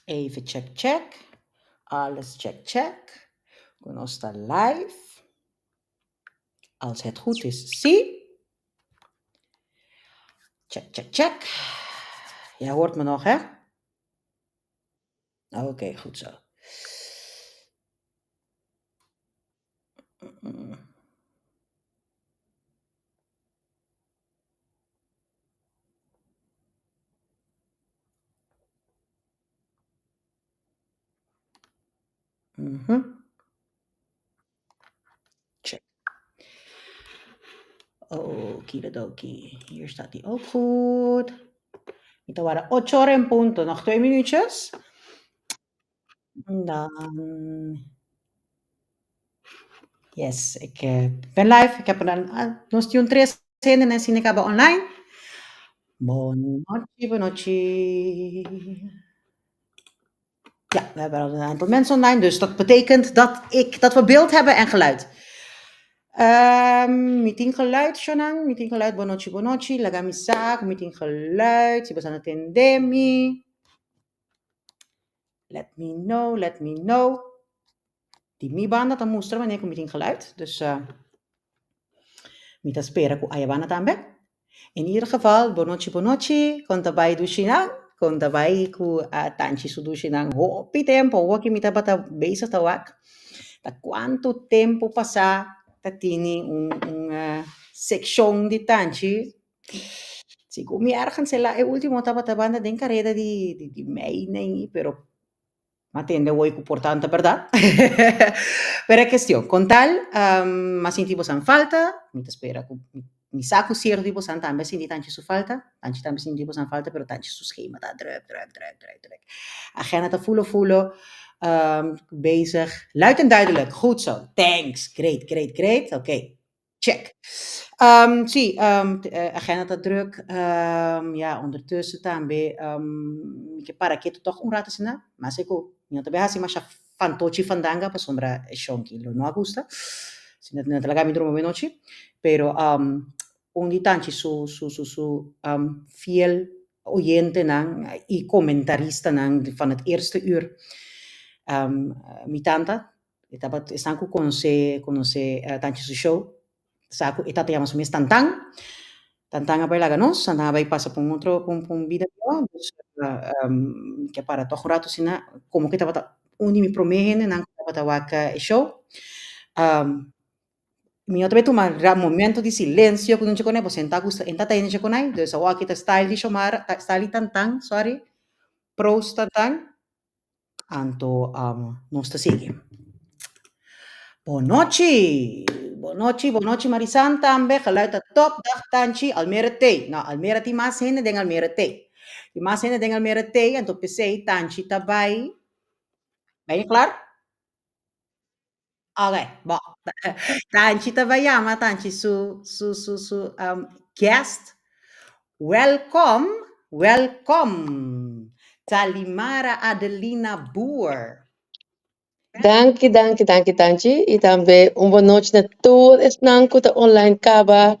Even check check. Alles check check. Ku nos ta live. Als het goed is, sí. Check check check. Jij hoort me nog, hè? Oké, goed zo. Check. Okidoki. Hier staat die ook goed. Het waren 8 uur in punto. Nog 2 minuutjes. Dan. Yes, ik ben live. Ik heb een, nos tin tres hende na sine kaba online. Bon nochi, bon nochi. Ja, we hebben al een aantal mensen online, dus dat betekent dat we beeld hebben en geluid. Mi tin geluid, Shonan. Mi tin geluid, bon nochi, bon nochi. Laga mi sa, mi tin geluid. Si bo ta tende mi. Let me know, let me know. Di mi banda ta mustra wanneer ku mi tin geluid. Dus mi ta spera ku aya banda tambe. In ieder geval, bon nochi, bon nochi. Kon ta bai dushinan. Kon ta bai ku tanchi su dushinan. Hopi tempu. Awor mi tabata bezig ta wak. Ta kuantu tempu pasá ta tini un sekshon di tanchi. Sigur mi ergens e último tabata banda den kareda di mei, nee, pero m'a tende hoy ku por tanta berdat. Pero e kuestion, kon tal, m'a sinti bosan falta, mi ta spera ku mi sa ku sierto di bosan tambe a sinti tanchi su falta, tanchi tambe sinti bosan falta, pero tanchi su schema ta druk, druk, druk, druk, druk. Agenda ta fulo fulo bezig. Luid en duidelijk, goed zo. Thanks, great, great, great. Oké, okay. Check. Sí, agenda ta druk. Ja, ondertussen tambe mi ke para ketu toch un ratu asina, mas ku mi no ta bai hasi masha fantochi fandanga pasobra e shonki lo no a gusta. Si no ta laga mi drumi bon nochi. Pero un di tanchi su fiel oyentenan i komentaristanan van het eerste uur. Mi tanta, e tabata esnan ku konosé tanchi su show, sa ku e tata yama su mes Tantan. Tantan a bai laga nos, Tantan a bai pasa pa un otro pa un bida mihó. Dus mi ke para tòg un ratu asina, komo ku e tabata un di mi promé hendenan ku tabata wak e show. Mi no ta bai tuma momento di silensio ku nunca konai, pasobra e ta gusta, e ta hende konai. Dus awor aki ta style di Xiomara, style di Tantan, sorry. Proost Tantan. Anto nos ta sigui. Bon nochi, bon nochi, bon nochi Marisan tambe, geluid ta top, dag Tanchi, Almere T. No, Almere tin mas hende den Almere T. Tin mas hende den Almere T, anto p'esei Tanchi ta bai. Ben je klaar? Oké, bon. Tanchi ta bai yama Tanchi su guest. Welkom, welkom. Talimara Adelina Boer. Danki, danki, danki, Tanchi. I tambe un bon nochi na tur esnan ku ta online kaba,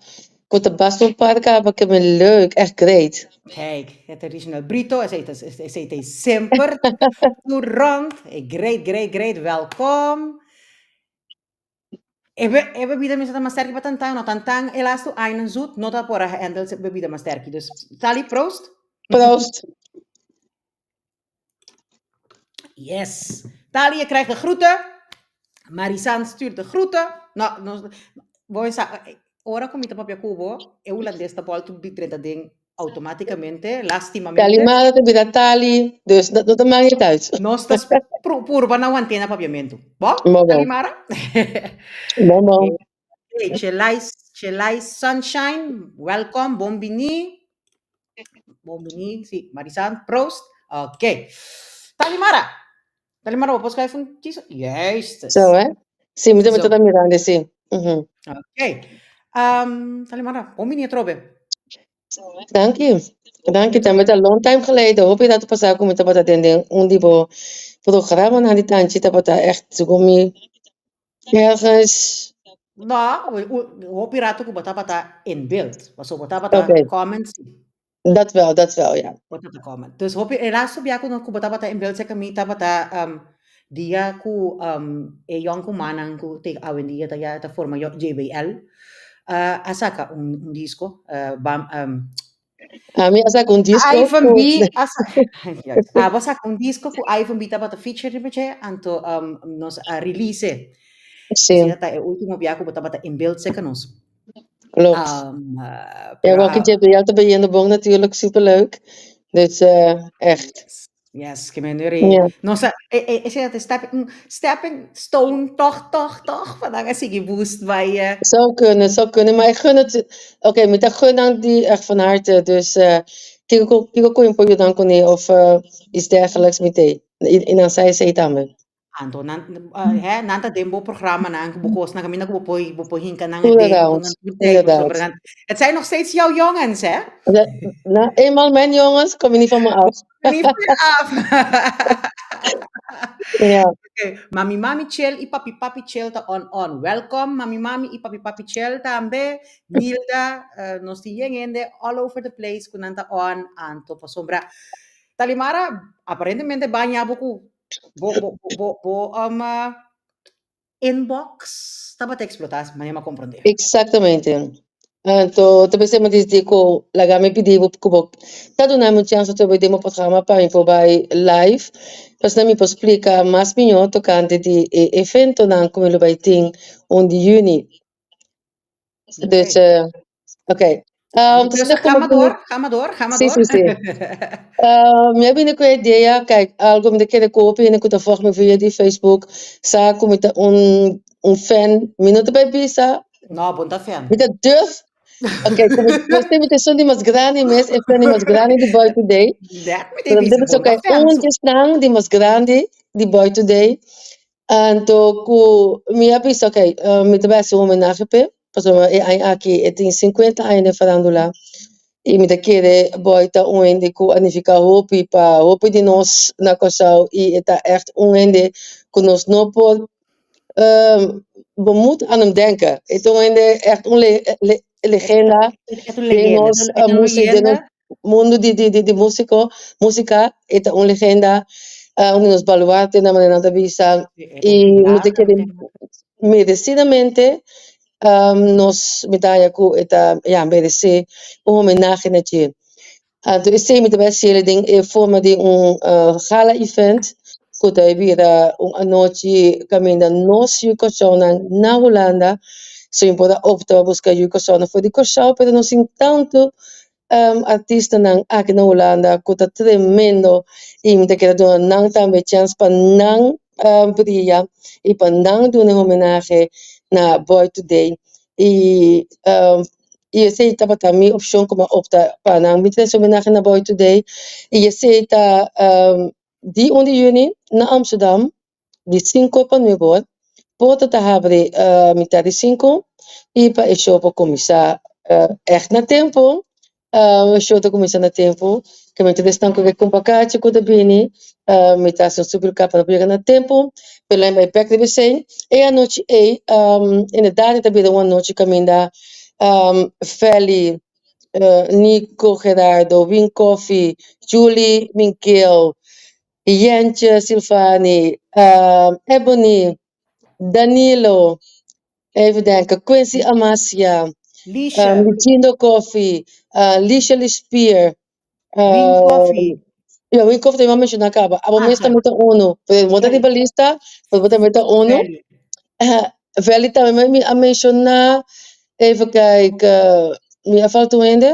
ku ta basta un par kaba, ke mi leuk, echt great. Kijk, het original Brito, esei ta semper rond. Great, great, great, welkom. E bebida mi ta mas sterki pa Tantan, no Tantan e laatste einen zoet, no ta por a handle bebida mas sterki. Dus, Tali, proost. Proost. Yes. Tali, je krijgt de groeten. Marisan stuurt de groeten. No, no, voy sa, ora ku mi ta papia ku bo, e hulandes ta bolto drenta den automáticamente, lastimamente. Talimara ta bira Tali, dus dat no ta maakt niet uit. Nos ta purba na wantena papiamentu. Bon, Bon, bon. Talimara? Bon, bon. Hey, Chelai, Chelai Sunshine, welkom, bon bini. Bon bini, sí, Marisan, proost. Oké. Talimara. Talimara, wat schrijf een kiezen? Juist. Zo, hè? Sí, mi Zo. ta mirando, sí. Oké. Talimara, bon bini atrobe. Dank je. Dank je, tambe ta long time geleden. Hopi ratu pasá ku mi tabata den un di bo programanan di Tanchi tabata echt segun mi ergens. No, hopi ratu ku bo tabata in beeld. Paso bo tabata comments. Dat wel, dat wel, ja. Bo tabata comment. Dus hopi e laatste bia ku ku bo tabata in beeld seka mi tabata dia ku e yònkumannan ku te awendia ta ya ta forma JBL a saka un disko bam Ami a saka un disko Ivan ku B a saka abo a saka un disko ku Ivan B tabata feature riba dje anto nos a release e. Sí. Asina ta e ultimo bia ku bo tabata in beeld seka nos. Klopt. Ja, Pero Rocky JBL ta bayendo bon natuurlijk, superleuk. Dus echt. Yes, yes, ke men dure. Ja. Nos a, e, e, esei ta stepping, stepping stone toch, toch, toch, pa nan a sigui boost bai. Zou kunnen, zou kunnen, maar ik gun het, oké, mi ta gun nan die echt van harte, dus kiko ku, kiko ku mi por yuda nan kuné of iets dergelijks mi t'ei, i nan sa esei tambe. Anto nan, hè, nan ta den bo programmanan, ku bo kosnan kaminda ku bo por, bo por hinka nan den, Inderdaad, nan tur tei, inderdaad. pasobra nan, het zijn nog steeds jouw jongens, hè? Nou, eenmaal mijn jongens, kom je niet van me af. Niet van je af. Ja. Oké, Mami Mami Chill i Papi Papi Chill ta on on. Welkom, Mami Mami i Papi Papi Chill tambe. Nilda, nos tin yen hende all over the place ku nan ta on. Anto pasobra Talimara aparentemente baña bo ku Bo, bo, bo, bo, bo um, inbox tabata explotá, manera mi a comprendé. Exactamente. Anto, ta pensé mi disdi ku laga mi pidi bo ku bo ta duna mi un chance atrobe den bo programa pa mi por bai live, pasina mi por splika mas mihó tokante di e eventonan ku mi lo bai tin un di yüni. Dus, Oké. oké. Dus ga maar door, ga maar door, ga maar Sí, door. sí, sí. Mi a bini ku e idea, kijk, algu mi ta kere kopi hende ku ta volg mi via di Facebook sa ku mi ta un un fan, mi no ta bai bisa. No, bo no ta fan. Mi ta durf, oké, ku mi mester mi ta esun di mas grandi mes, e fan di mas grandi di Boy Today. Dat mi ta Pero bisa, debe bo no oké, ta fan. un di esnan di mas grandi di Boy Today. Anto ku mi a bisa ok, mi ta bai hasi un homenahe p'e, pasobra e aña aki e tin sinkuenta aña den farándula i mi ta kere Boy ta un hende ku a nifiká hopi pa hopi di nos na Kòrsou i e ta ègt un hende ku nos no por bo moet aan hem denken. E ta un hende ègt un legenda den nos músika, den nos mundu di di di músiko, músika, e ta un legenda, un di nos baluartenan manera nan ta bisa i mi ta kere meresidamente nos mi ta haña ku e ta ya meresé un homenahe na dje. Anto esei mi ta bai hasiel den e forma di un gala event ku ta bira un anochi kaminda nos yu Kòrsounan na Hulanda so mi por a opta pa buska yu Kòrsounan for di Kòrsou pero nos tin tantu artistanan aki na Hulanda ku ta tremendo i mi ta kere duna nan tambe chèns pa nan bria i pa nan duna e homenahe na Boy Today i i esei tabata mi opshon ku mi a opta pa nan mi trese homenahe na Boy Today i esei ta di un di yüni na Amsterdam di sinku pa nuebe or. Porta ta habri mitad di sinku i pa e show por kuminsá ègt na tempu. E show ta kuminsá na tempu. Kemente di esnan ku ke kumpra kachi ku ta bini mi ta hasi un súplika pa nan por yega na tempu. Pero nan bai bèk riba esei. E anochi ei inderdat e ta bira un anochi kaminda Feli, Nico Gerardo, Win Koffie, Julie Minkel, Jentje Silvani, Ebony, Danilo, even denken, Quincy Amasia, Lisha. Lucindo Koffie, Lisha Lispier, Win Koffie. Ja, Win Koffie también menciona caba. Abo mes también ta uno. Pero bo ta riba lista, pero bo también ta uno. Veli también mi a menciona. Even kijken. Mi a falta un hende?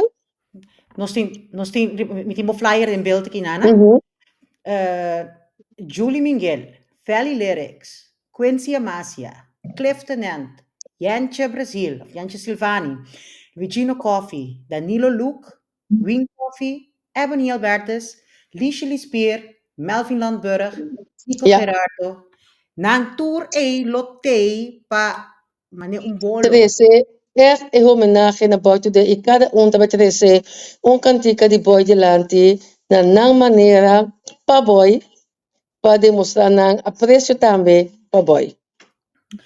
Nos tin, nos tin, mi tin bo flyer den beeld aki, Nana. Julie Minguel, Feli Lyrics, Quincy Amasia, Cliff Tenent, Jentje Brazil, of Jentje Silvani, Luigino Coffie, Danilo Luke, Win Coffie, Ebony Albertus, Liesje Lispier, Melvin Landburg, Nico Gerardo. Nan tur ei lo tei pa Mane un bolo. Trese ègt e homenahe na Boy Today i kada un ta bai trese un kantika di Boy dilanti na nan manera pa Boy pa demostrá nan apresio tambe pa Boy.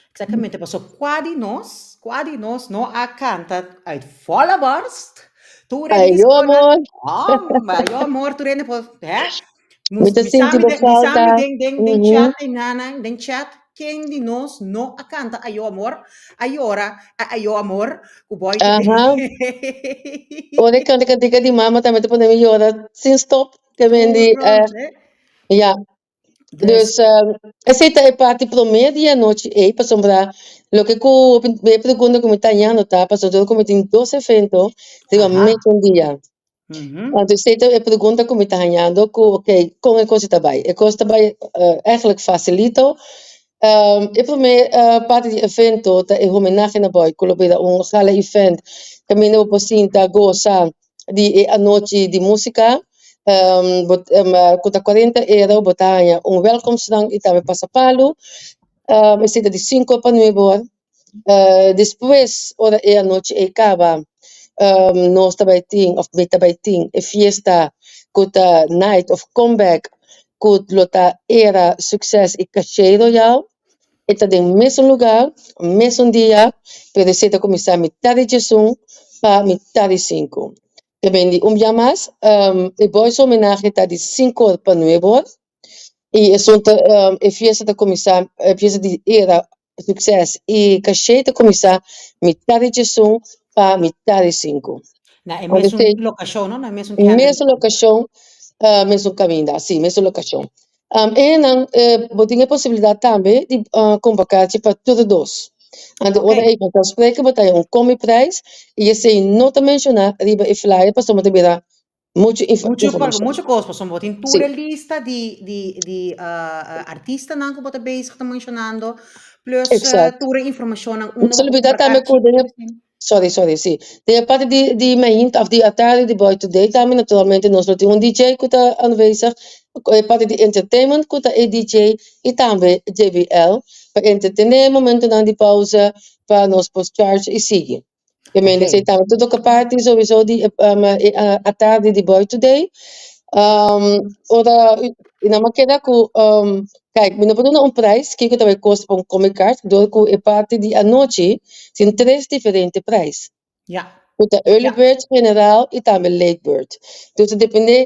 Exactamente, paso kua di nos, kua di nos no a kanta uit volle borst. Tur e Ay, yo disconan, amor. Homber, yo amor, tur hende por, hè? Mi ta Bisa sinti mi bo den, bisa falta. mi den, den, den chat einan, den chat, ken di nos no a kanta Ayo amor, a yora a Ayo amor ku Boy Today. Ora e kanta kantika di mama tambe ta pone mi yora sin stop. Ke men Tur di, rond, hè? ja. Dus, Dus esei ta e parti promé di anochi ei, pasobra loke ku e pregunta ku mi ta hañando ta pasobra dor ku mi tin dos evento riba mesun dia. Anto esei ta e pregunta ku mi ta hañando ku oké, kon e kos ta bai? E kos ta bai eigenlijk fasilito. E promé parti di evento ta e homenahe na Boy ku lo bira un gala event kaminda bo por sinta gosa di e anochi di músika bo ku ta 40 euro bo ta haña un wèlkomstdrank i tambe pasapalu. Esei ta di sinku pa nuebe or. Despues ora e anochi ei kaba nos ta bai tin òf mi ta bai tin e fiesta ku ta Night of Comeback ku lo ta Era Succes i Caché Royal. E ta den mesun lugá, mesun dia, pero esei ta kuminsá mitá di diesun pa mitá di sinku. Ta bini un bia mas, e boys homenahe ta di sinku or pa nuebe or i esun ta e fiesta ta kuminsá, e fiesta di Era Succes i Caché ta kuminsá mitá di diesun pa mitá di sinku. Na e mesun lokashon, no? Na e mesun Camden. Mesun lokashon, mesun kaminda, si, mesun lokashon. E nan bo tin e posibilidat tambe di kumpra karchi pa tur dos. Anto ora ei bo ta spreke bo ta haña un kombiprijs i esei no ta menshoná riba e flyer pasobra ta bira muchu Muchu informashon. muchu kos pasobra bo tin tur e lista di di di artistanan ku bo ta bezig ta menshonando plus tur e informashonnan No unda se bo por lubida kumpra tambe karchi. ku den e Sorry, sorry, sí. Den e parti di, di mainta of di atardi di Boy Today tambe naturalmente nos lo tin un DJ ku ta aanwezig. E parti di entertainment ku ta e DJ i tambe JBL pa entretené momentonan di pauze pa nos por charge i sigui. Ke men esei tambe tur toka parti sowieso di e, e atardi di Boy Today. Ora i nan a keda ku Kijk, mi no por duna un prijs kiko ta bai kosta pa un combi-kaart dor ku e parti di anochi tin tres diferente prijs. Ku ta early bird, general i tambe late bird. Dus ta depende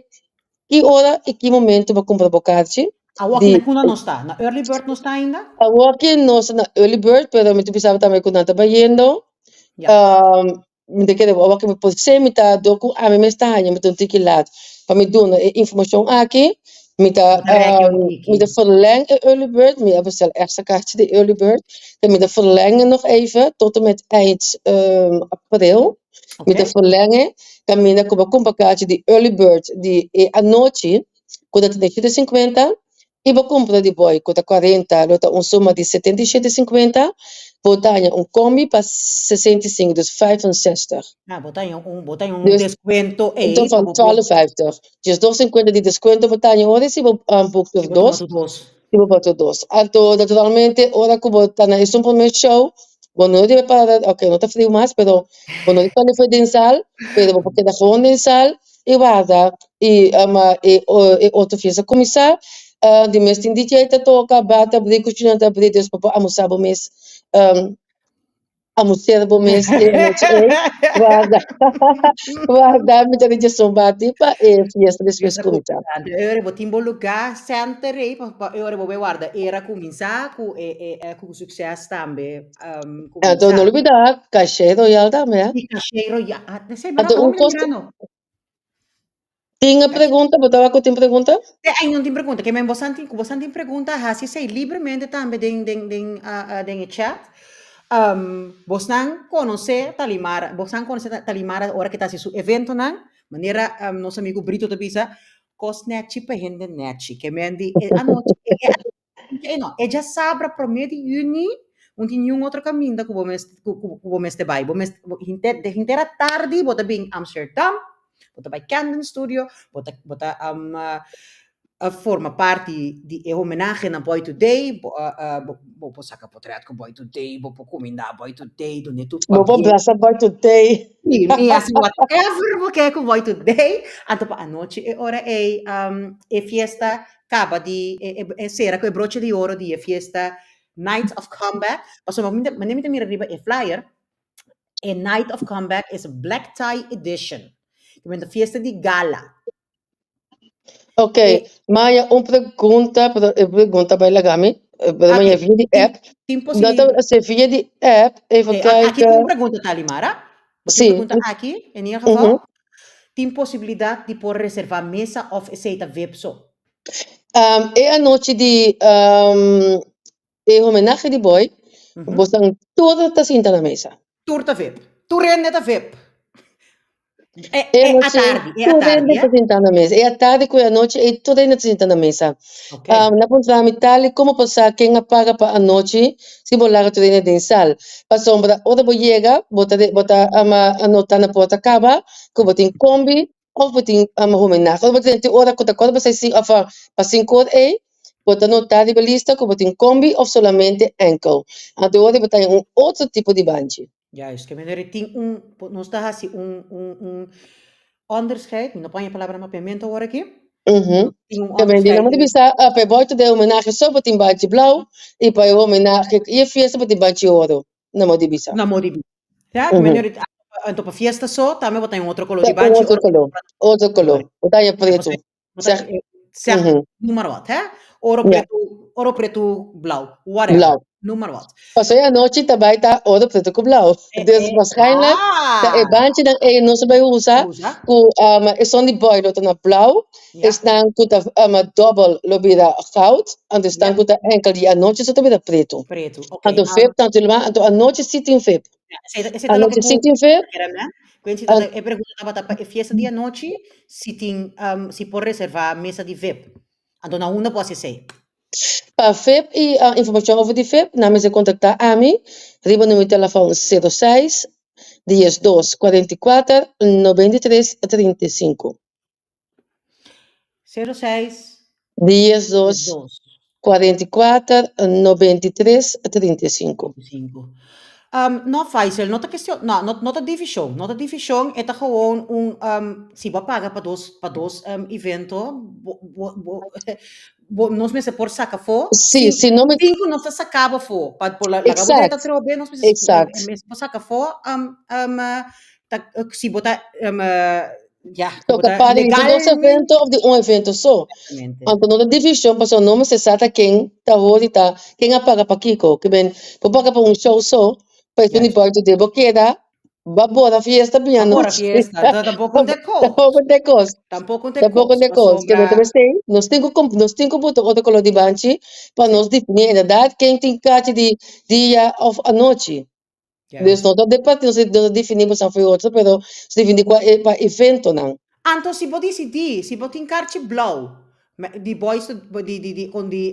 ki ora i ki momento bo kumpra bo kaarchi. Awor Di na kunda nos ta? Na early bird nos ta ainda? Awor ki nos ta na early bird, pero mi ta bisa bo tambe ku nan ta bayendo. Mi ta kere awor ku mi por sey mi ta dor ku ami mes ta haña mi ta un tiki laat pa mi duna e informashon aki mi ta mi ta verleng e early bird mi a bestel extra kaartje di early bird mi ta verlenge nog even tot en met eind april mi ta verlenge kaminda ku bo kumpra kaartje di early bird di e anochi ku ta trinta i shete sinkuenta I bo kumpra di boi ku ta 40 lo ta un suma di 77 sinkuenta, bo ta haña un kombi pa 65, dus 65. Ah, bo ta haña un, bo ta haña un Dus, deskuento ei enton pa van bo por 12,50. Dus 2,50 di deskuento bo ta haña ora si bo boek si tur bo tuma dos, tur dos. si bo por tur dos. Anto naturalmente ora ku bo ta na esun promé show, bo no debe para, oke no ta friu mas, pero bo no debe sali for den sal, pero bo por keda gewoon den sal i warda i e e otro fiesta kuminsá. Di mes tin DJ ta toka, bar ta abrí, kushina ta abrí, dus bo por almursá bo mes, almursera bo mes e anochi ei. Warda, warda mi ta di djason bati pa e fiesta despues Fiesta kuminsá. kuminsá. Anto e ora bo tin bo lugá center ei pa pa e ora bo bai warda era kuminsá ku e e ku sukses tambe Anto no kuminsá. lubidá Caché Royal tambe, eh. I Caché Royal, ah, esei mi no Anto ta un hopi kos mirando. Tin e pregunta? Bo tabata ku tin pregunta? Te ai no tin pregunta. Ke men bosan tin, ku bosan tin pregunta, hasi esei libremente tambe den den den den e chat. Bosnan konosé Talimara, bosnan konosé Talimara ora ke ta hasi su eventonan, manera nos amigu Brito ta bisa, kos nèchi pa hende nèchi. Ke men di e anochi e e no, e djasabra promé di yüni, un tin niun otro kaminda ku bo mes ku ku bo mester bai. Bo mes henter de henter atardi bo ta bin Amsterdam, bo ta bai Camden Studio, bo ta bo ta forma parti di e homenahe na Boy Today, bo bo por saka potret ku Boy Today, bo por kumindá Boy Today, dun'é tur Bo por pabien. brasa Boy Today. Sí, mi hasi whatever bo ke ku Boy Today. Anto pa anochi e ora ei e fiesta kaba di e e sera ku e broche di oro di e fiesta Night of Comeback. Pasobra mi ta manera mi ta mira riba e flyer, e Night of Comeback is a black tie edition. Ke men ta fiesta di gala. Ok, E Maya, un pregunta, pero e pregunta bai laga mi, pero Ok, maya via di tin app. tin No ta posibil se via di app, even Ok, aki tin un kijken. pregunta Talimara. Bo tin un Sí, pregunta aki, in ieder geval. Tin posibilidat di por reserva mesa of esei ta vip so? E anochi di e homenahe di Boy, bosan tur ta sinta na mesa. Tur ta vip. Tur hende ta vip. E, E e anochi atardi, e tur atardi, hende ta eh? sinta na mesa. E atardi ku e anochi ei tur hende ta sinta na mesa. Ok. Nan puntra mi, Tali, komo por sa ken a paga pa anochi si bo laga tur hende den sal? Pasobra ora bo yega, bo ta bo ta anota na porta kaba ku bo tin kombi òf bo tin homenahe. Ora bo ta den ora ku ta kòrda pa seis òf pa sinku or ei, bo ta notá riba e lista ku bo tin kombi òf solamente enkel. Anto e ora bo ta haña un otro tipo di banchi. Juist, ke manera tin un, nos ta hasi un un un onderscheid, mi no por haña e palabra na papiamento awor aki, nos tin un Ke men di onderscheid nan bo ta den. bisa pa e bòrchi den homenahe so bo tin banchi blou i pa e homenahe i e fiesta bo tin banchi oro, nan bo di bisa. Nan bo di bisa. Ja, ke manera anto pa fiesta so tambe bo ta haña un otro koló di Un banchi otro ora koló, otro koló, bo ta haña pretu. Zeg, zeg, noem maar wat, hè? Oro pretu, oro pretu, blauw, whatever. Blauw. Noem maar wat. Paso e anochi ta bai ta oro pretu ku blauw. Dus waarschijnlijk ta e banchinan ei nos a bai usa ku esun di boy lo ta na blauw, esnan ku ta dobbel lo bira goud, anto esnan ku ta enkel di anochi so ta bira pretu. Pretu, ok. Anto vip tantu lo anto anochi si tin vip. Esei ta loke Anochi ku si tin vip. Quincy ta e pregunta tabata pa e fiesta di anochi si tin si por reserva mesa di vip. Anto na unda por hasi esei? Pa vip i informashon over di vip nan mester kontaktá ami riba numero di telefòn sero seis, dies dos, kuarenta i kuater, noventa i tres, trinta i sinku. Sero seis, Dies dos, dies dos. 44, 93, 35. 35. No Faisal, no ta kestion, no, no, no ta divishon, no ta divishon, e ta gewoon un, si bo a paga pa dos, pa dos evento, bo, bo, bo, bo, nos mester por saka afó, Sí, sin, si no me sin ku nos ta saka bo afó, pa por laga bo drenta Exact, atrobe, nos mester, exact. mester por saka afó, ta, si bo ta, Ja, ku bo Toca ta pa di dos legalmente. evento of di un evento so. Exactamente. Anto no ta división pasobra no mester sa ta ken ta hori ta ken a paga pa kiko. Ke men bo paga pa un show so, pa esun di Juist. buiten de bo keda ba bora fiesta Ba bora bianochi. fiesta. Ta tampoco un te kos. Tampoco te kos. Tampoco un te Tampoco kos. te kos. Ke men ta Pasobra. mester nos tin ku nos tin ku buta otro kolor di banchi pa Sí. nos definí inderdaad ken tin kachi di dia of anochi. Dus Juist. no ta de parti nos nos definí boso for otro, pero nos definí kua e pa eventonan. Anto si bo disidí, si bo tin karchi blou di boys to di di di kon di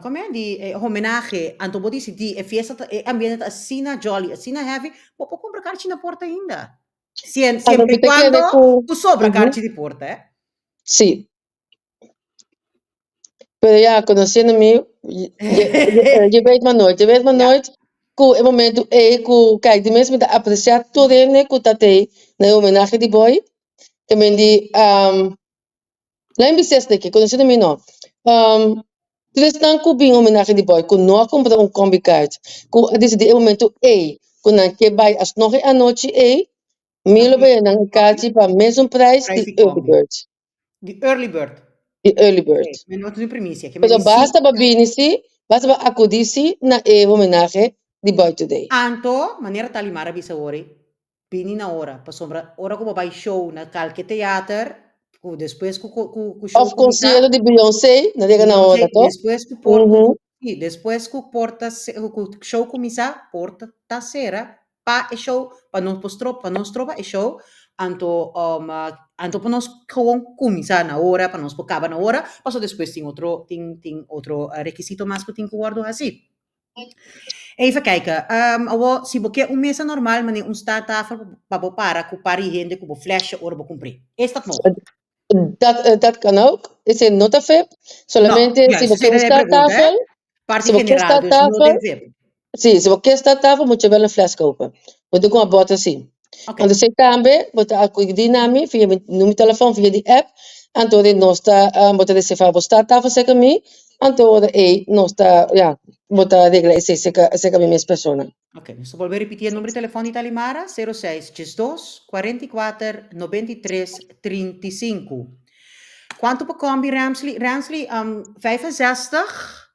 kome di e homenahe, anto bo disidí e fiesta ta e ambiente ta asina jolly, asina heavy, bo por kumpra karchi na porta ainda. Sien Anto siempre mi y ta kere cuando ku ku sobra karchi di porta, eh. Sí. Pero ya, conociendo mi, je, je, je weet maar nooit. Je weet maar nooit ku e momento ei ku, kijk, di mes mi ta aprecia tur hende ku ta tei na e homenahe di Boy. Ke men di, laat mi bisa esaki, conociendo mi no. Tur esnan ku bin homenahe di Boy ku no a kumpra un combi kaart, ku a disidi e momento ei ku nan ke bai asnog e anochi ei, mi lo bende nan e kaarchi pa mesun prijs di early bird. Di early bird. Di early bird. Okay, men no tin primicia. Ke Pero men di basta pa bini si, basta pa acudi si na e homenahe di Boy Today. Anto, manera Talimar a bisa ori, bini na ora, pasobra ora ku bo bai show na kalke teater, ku despues ku ku ku show Of kuminsá, concierto di Beyoncé, na yega na ora Beyoncé, to. despues ku por ku si, despues ku porta ku show kuminsá, porta ta sera pa e show, pa nos por stroba, pa nos stroba e show, anto anto pa nos gewoon cuminsa na ora, pa nos por caba na ora, pasobra despues tin otro, tin tin otro requisito mas cu tin cu wordo haci. Even kijken, awor si bo kier un mesa normal manera un staattafel pa bo para cu par di hende cu bo flesje ora bo cumpr'é, is dat mogelijk? Dat, dat kan ook. Esei no ta VIP. No, Solamente si juist, bo esei kier un ta e pregunta, hè? staattafel, Parti si bo kier general, dus no staattafel, den VIP. Sí, si bo kier staattafel moet je wel een fles kopen. Bo tin ku un bòter sí. Oké. Anto esei tambe bo ta akudí na mi via mi numero di telefòn, via di app. Anto ora nos ta, bo ta reservá bo staattafel serka mi. Anto ora ei nos ta, ya. Bo ta regla esei serka serka mi mes persona. Ok, nos ta bolbe ripití e number di telefòn di Talimara, 06 12 44 93 35. Kuantu pa kombi, Ramsley? Ramsley, um, 65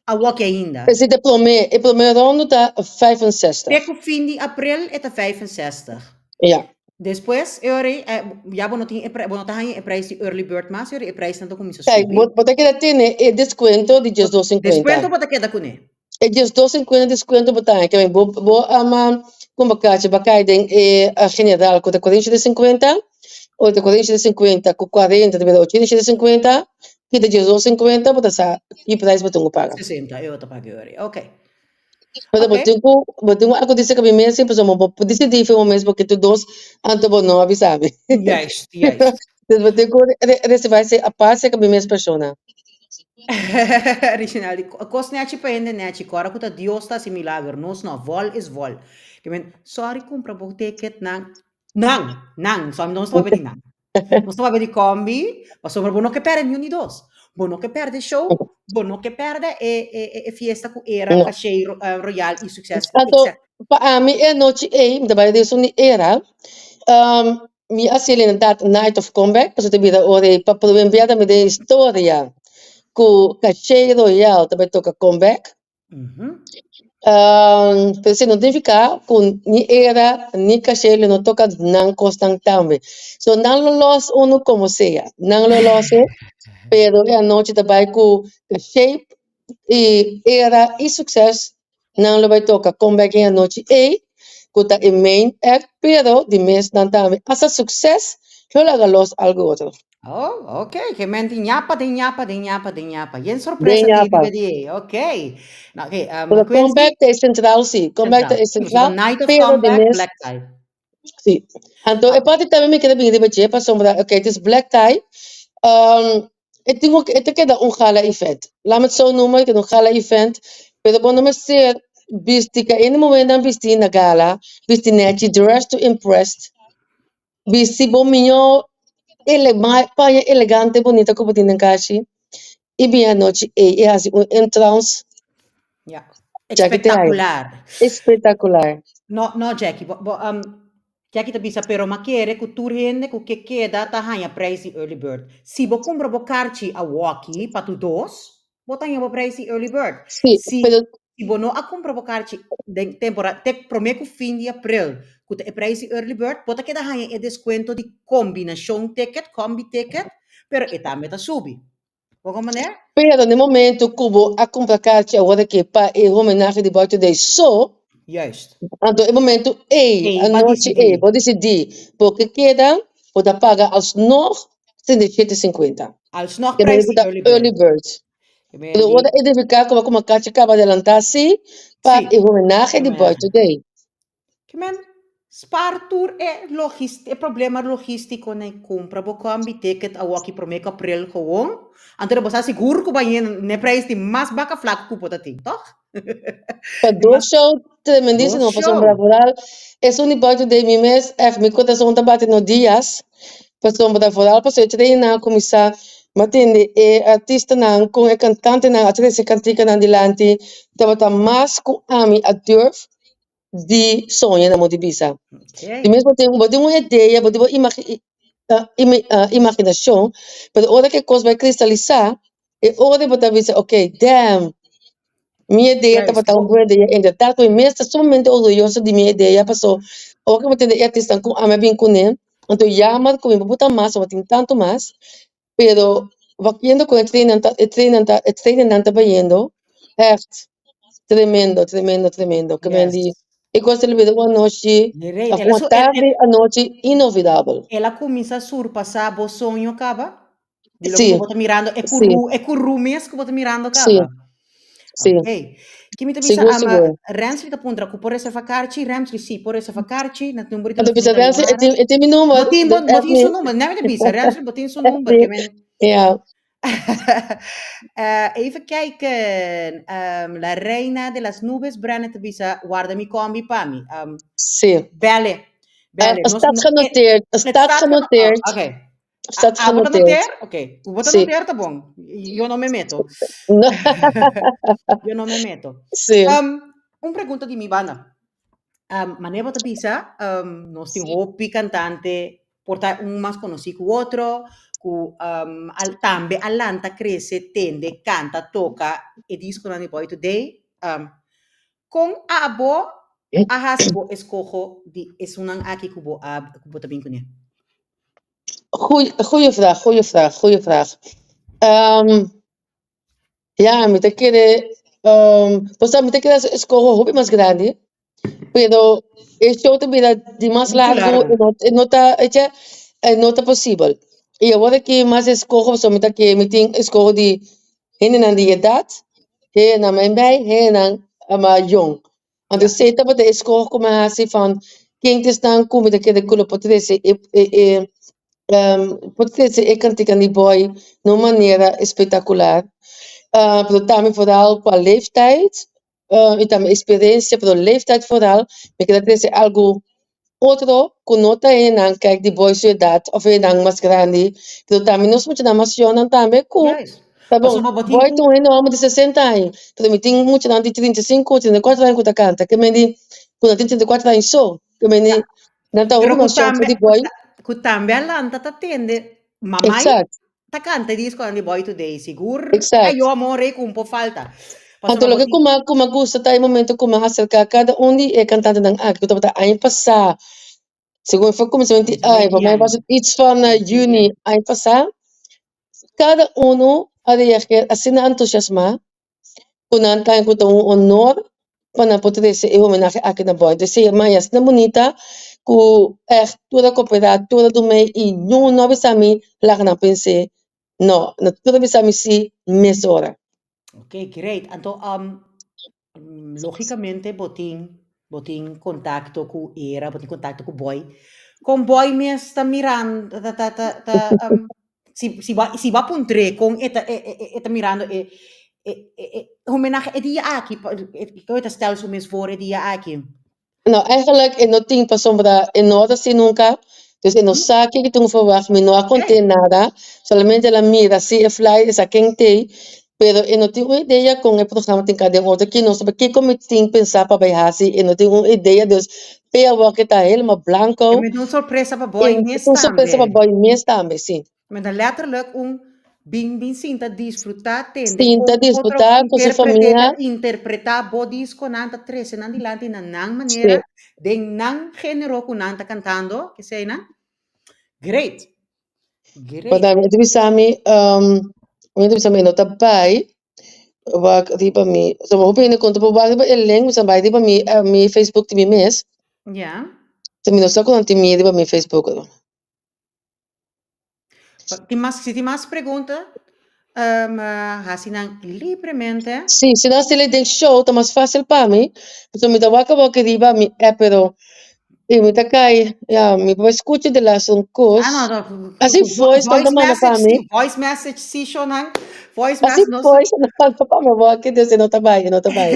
awoki ainda. Esei ta e promé, e promé ronde ta 65. Te ku fin di aprel e ta 65. Ja. Despues, e ora ei, ya bo no tin e pre, bo no ta haña e prijs di early bird mas, e ora ei e prijsnan ta kuminsá Kijk, subi. bo, bo ta keda tene e deskuento di diesdos sinkuenta. Deskuento bo ta keda kuné. E 12,50 deskuento bo ta haña. Keme bo, bo ama kumba kachi bo a kai den e general ku ta 47,50, ora ta 47,50 ku 40 ta bira 87,50, kita 12,50 bo ta sa ki prijs bo tin ku paga. 60 e ora ta paga e ora ei, oké. Pero bo tin ku bo tin ku akudí serka mi mes pasobra bo por disidí for bo mes bo ke tur dos anto bo no a bisa mi. Juist, juist. Dus bo tin ku reservá esei apart serka mi mes persona. Reginaldi, kos nechi pa hende nechi, kòrda ku ta Dios ta hasi milager, nos no, vòl is vòl. Ke men, sòri kumpra bo ticket nan, nan, nan, sòmi nos ta papia di nan. Nos ta papia di kombi, pasobra bo no ke pèrdè niun di dos. Bo no ke pèrdè show, bo no ke pèrdè e e e fiesta ku era, No. Caché Royal i Succes, Anto, etc. pa ami e anochi ei, mi ta bai den esun di era, mi a hasi inderdaad Night of Comeback, pasobra ta bira ora ei pa prome bia tambe den historia ku Caché Royal ta bai toka comeback. Pero esei no significa cu ni era ni Caché lo no toca nan cosnan tambe. So nan lo los uno como sea, nan lo los e, pero e anochi ta bay cu Caché y era y Succes nan lo bay toca comeback e anochi ey cu ta e main act, pero di mes nan tambe hasta Succes lo laga los algo otro. Oh, ok. Ke men di ñapa, den ñapa, den ñapa, den ñapa. Yen Den sorpresa tin ñapa. riba di ei. Ok. Nou, oké, um, Pero Quincy, comeback ta e central, sí. Comeback ta central. e Sí, central, night of pero di comeback, mes, black tie. sí. Anto, e Ah, parti tambe mi kere bin riba dje, pasobra, ok, het is black tie. Um, e tin ook, e ta keda un gala event. Laat me het zo noemen, e keda un gala event. Pero bo no mester bisti, ka ene moment nan bisti na gala, bisti nechi, dress to impress. Bisti bo miñó ele paña elegante bunita ku bo tin den kashi i bin anochi ei i hasi un entrance. Ja, Jackie te haya. espectacular. Espectacular. No, no Jackie, bo, bo, um, Jackie ta bisa, pero ma kere ku tur hende ku ke keda ta haña prijs di early bird. Si bo kumpra bo karchi awoki pa tur dos, Bo ta haña bo prijs di early bird. Sí, Si, pero si bo no a kumpra bo karchi den temporada, te promé ku fin di april, ku ta e prijs di early bird, bo ta keda haña e deskuento di kombinashon ticket, combi ticket, pero e tambe ta subi. Bo komprendé? Pero na e momento ku bo a kumpra karchi awor aki pa e homenahe di Boy Today so, Juist. anto e momento ei, Ei, pa anochi ei, disidí. bo disidí bo ke keda, bo ta paga alsnog 37,50. Alsnog Ke prijs mende di ta early early bird. bird. Ke Pero mende ora identifiká komo komo kachi kaba adelantá sí pa Sí, e homenahe di Boy homenahe. Today. Ke men spaar tur e logis e problema logístiko na e kumpra bo kombi ticket awoki promé ku aprel gewoon. Anto bo sa sigur ku bai yen n'e prijs di mas baka flak ku bo ta tin, tòg? Pa Di dos mas show tremendísimo dos pasobra show. vooral esun di Boy Today mi mes ègt mi kurason ta bati no dias Pasobra vooral pasobra e treinnan a kuminsá matende e artistanan kon e kantantenan a trese kantikanan dilanti tabata mas ku ami a durf di soña na modo di bisa. Di mes bo tin bo tin un idea, bo tin bo imaginashon, pero ora ku e kos bai kristalisá e ora bo ta bisa okay damn Mi idea Juist, tabata un bo buena idea. Inderdaad, mi mes ta sumamente orguyoso di mi idea, paso ora ku mi tende e artistanan ku ami a bin kuné, anto jammer ku mi por ta mas, bo tin tantu mas, pero wakiendo ku e trenan ta, e trenan ta, e trenennan ta bayendo, ègt tremendo, tremendo, tremendo. Ke men di Yes. e kos ta bira un anochi, Mireille, òf el a un su, el, el, tardi anochi inolvidabel. el a kuminsá surpasá bo soño kaba? Di loke Sí, ku bo ta mirando, e sí, kuru, e kuru mes ku bo ta mirando sí, kaba. sí. Ok. Ki mi ta bisa, Sigur, ama sigur. Rensley ta puntra ku por reserva karchi. Rensley, sí, por reserva karchi. Na number di Anto telefon bisa di Rensley, e Talimara. tin, e tin mi Bo number, tin, bo, dus bo add tin su me. number. Nè mi ta bisa, Rensley, bo tin su Add number. Ke me. men. Ja. Even kijken. La reina de las nubes, Brenna ta bisa, warda mi kombi pa mi. Sí. Belle, belle. Het Nos, staat no, genoteerd, het het staat staat geno- oh, genoteerd. oké. Staat Ah, bo ta genoteerd. noteer? Oké. Bo ta Sí. noteer ta bon. Yo no me meto. No. Yo no me meto. Sí. Un pregunta di mi banda. Manera bo ta bisa, nos tin hopi cantante, por ta un mas conoci cu otro, cu al tambe a lanta, crece, tende, canta, toca e disconan di Boy Today. Con abo a haci bo escoho di esunnan aki cu bo a cu bo ta bin cune? Goeie, goeie vraag, goeie vraag, goeie vraag. Ja, mi ta kere, bo sa mi ta kere eskoho hopi mas grandi, pero e show ta bira dimas Muchu largu largu. e no e no ta echa e no ta posibel. I awor aki mas eskoho pasobra mi ta kere mi tin eskoho di hendenan di edat, hendenan meimei, hendenan mas yong. Anto esei tabata e eskoho ku mi a hasi van ken ta esnan ku mi ta kere ku lo por trese e e e por trese e kantikan di Boy na un manera espectacular. Pero tambe vooral pa leeftijd y tambe experiencia, pero leeftijd vooral mi kere trese algu otro ku no ta hendenan kijk di Boy su edat of hendenan mas grandi, pero tambe nos muchanan mas yònnan tambe ku Juist. Ta bon, Pasobra bo tin Boy ku ta un hende hòmber di sesenta aña, pero mi tin muchanan di 35, 34 aña ku ta kanta, ke men di ku nan tin 34 aña so, ke men di Ja. nan ta Pero hopi ku mas yòn for tambe di ku Boy. ta ku tambe a lanta ta tende mamai Exact, ta kanta e diskonan di Boy Today, sigur exact. ayo amor ei ku un por falta. Anto Pasobra bo loke tin ku mi ku mi a gusta ta e momento ku mi a aserká kada un di e kantantenan aki ku tabata aña pasá, segun for kuminsamentu di aña, Kuminsamentu pa di mi aña. was het iets van Kuminsamentu di juni aña. aña pasá, Kada unu a reageer asina entusiasmá ku nan ta ku ta un honor pa nan por trese e homenahe aki na Boy. Entonces e maya asina bunita ku ègt tur a koperá, tur a dum'é i niun no a bisa mi laga nan pens'é. No, nan tur a bisa mi sí mesora. Ok, great. Anto, logicamente bo tin, bo tin contacto cu Era, bo tin contacto cu Boy. Con Boy mes ta mirando, ta, ta, ta, ta, si, si bo, si bo a puntr'é con e ta, e, e, e ta mirando e, e, e, e homenahe e dia aki, con e ta stel su mes voor e dia aki? No, eigenlijk e no tin pasobra e no a hasi nunca, dus e no sa kiko tin verwacht, mi no a cont'é nada, solamente el a mira si e flyer e sa ken t'ei, pero e no tin un idea con e programa tin ka den otro ki no sabe kiko mi tin pensa pa bay hasi, e no tin un idea, dus p'e awor ke ta helemaal blanco. E mester un sorpresa pa boy mes Un sorpresa pa tambe. boy mes tambe, si. Men ta letterlijk un bin bin sinta disfruta tende Sinta con otro disfruta cu su interprete ta famia. interpreta bo disconan ta trece nan dilanti na nan manera den nan genero cu nan ta cantando keseynan. Great. Great. Want mi ta bisa mi, mi ta bisa mi no ta bay wak riba mi, so hopi hende konta por wak riba e link mi sa bay riba mi mi Facebook di mi mes. Ja. So mi no sa ku nan tin mi riba mi Facebook. Tin mas, si tin mas pregunta, um, hasi nan libremente. Sí, si nan stila den show ta mas fácil pa mi, pasobra mi ta wak awor aki riba mi app pero i mi ta kai, ya, mi por skucha de laatste un kos. Ah, no, no, Así voice nan ta voice manda pa message mi. sí, voice message sí, shonan. Voice Así message nos. voice nan manda pa mi awor aki, dus e no ta bai, e no ta bai.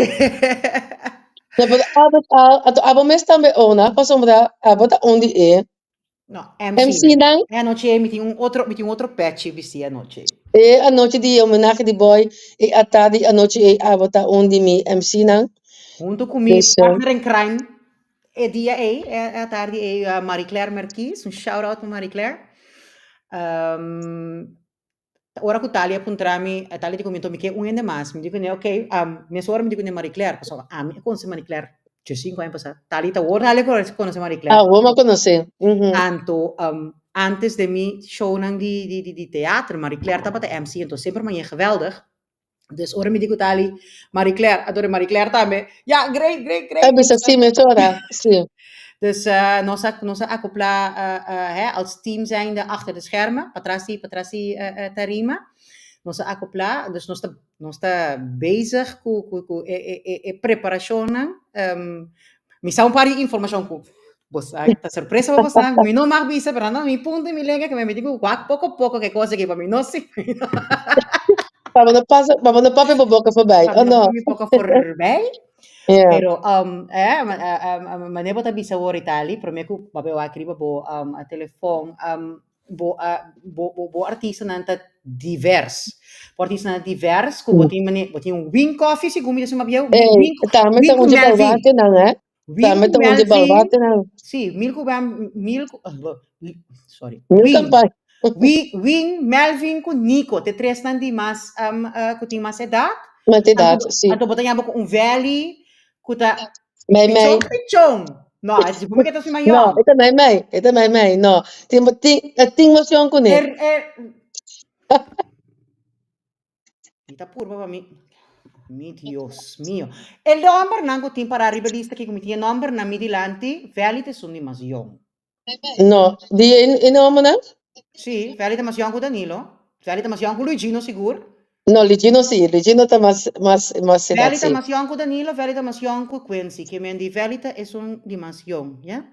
No, pero abo ta, anto abo mes tambe ona, pasobra abo ta un di e No, MC MC nan. nan. E anochi ei mi tin un otro, mi tin un otro pechi bisti e anochi ei. E anochi di homenahe di Boy e atardi anochi ei abo ta un di mi MC nan. Hunto cu mi Dus, partner in crime e dia ei, e atardi ei, Marie Claire Merkies, un shout out pa Marie Claire. Ora ku Tali a puntra mi, Tali di ku mi, Anto mi ke un hende mas. Mi di kuné, ok, mesora mi di kuné Marie Claire, pasobra ami a konosé Marie Claire djesinku aña pasá. Tali ta wor Tali a konosé Marie Claire. Ah, wor mi a konosé. Anto, antes den mi shownan di teatro, Marie Claire tabata MC, anto semper mañé geweldig. Dus ora mi di ku Tali, Marie Claire, anto Marie Claire tambe, ya, great, great, great. A bisa sí mesora, sí. Dus nos a, nos a acoplá hè, als team zijnde achter de schermen, patras di, patras di tarima. Nos a acoplá, dus nos ta, nos ta bezig ku, ku, ku e, e, e, e preparashonnan. Mi sa un par di informashon ku bo sa, ta sorpresa pa boso, mi no mag bisa, pero nan mi punta mi lenga ke mi meti ku wak poko poko ke kos aki pa mi no si. Pa bo no pasa, pa bo no papia bo boka forbij, Pa o mi no no? papia mi boka forbij. Ja. Pero manera bo ta bisa awor Itali, prome ku bo a wak riba bo telefon. bo bo bo bo artistanan ta divers. Bo artistanan ta divers ku bo tin mane bo tin un Win Coffee segun mi ta suma bieu, Ey, Win tambe Win ta ku un di Melvin. baluartenan, hè. Win Tambe ku ta un di Melvin, baluartenan. sí, Mil ku Wem, Mil ku, sorry, Mil Win, Campaña. Win, Win, Melvin ku Nico, te tresnan di mas ku tin mas edat. Mas edat, Anto, sí. anto bo ta yama ku un Valley ku ta Mei pichon mei. pichon. No, es di ke ta suma No, yòn. e ta mei mei, e ta mei mei, no. Tin tin e tin mas yòn kuné. Er, er, mi ta purba pa mi, mi Dios mio. E nòmbernan ku tin pará riba e lista aki ku mi tin e nòmbernan mi dilanti, Valley ta esun di mas yòn. No, di e e nòmbernan? Sí, Valley ta mas yòn ku Danilo. Valley ta mas yòn ku Luigino sigur. No, Luigino sí, Luigino ta mas mas mas edat Valley ta sí. mas yòn ku Danilo, Valley ta mas yòn ku Quincy. Ke men di Valley ta esun di mas yòn, ya?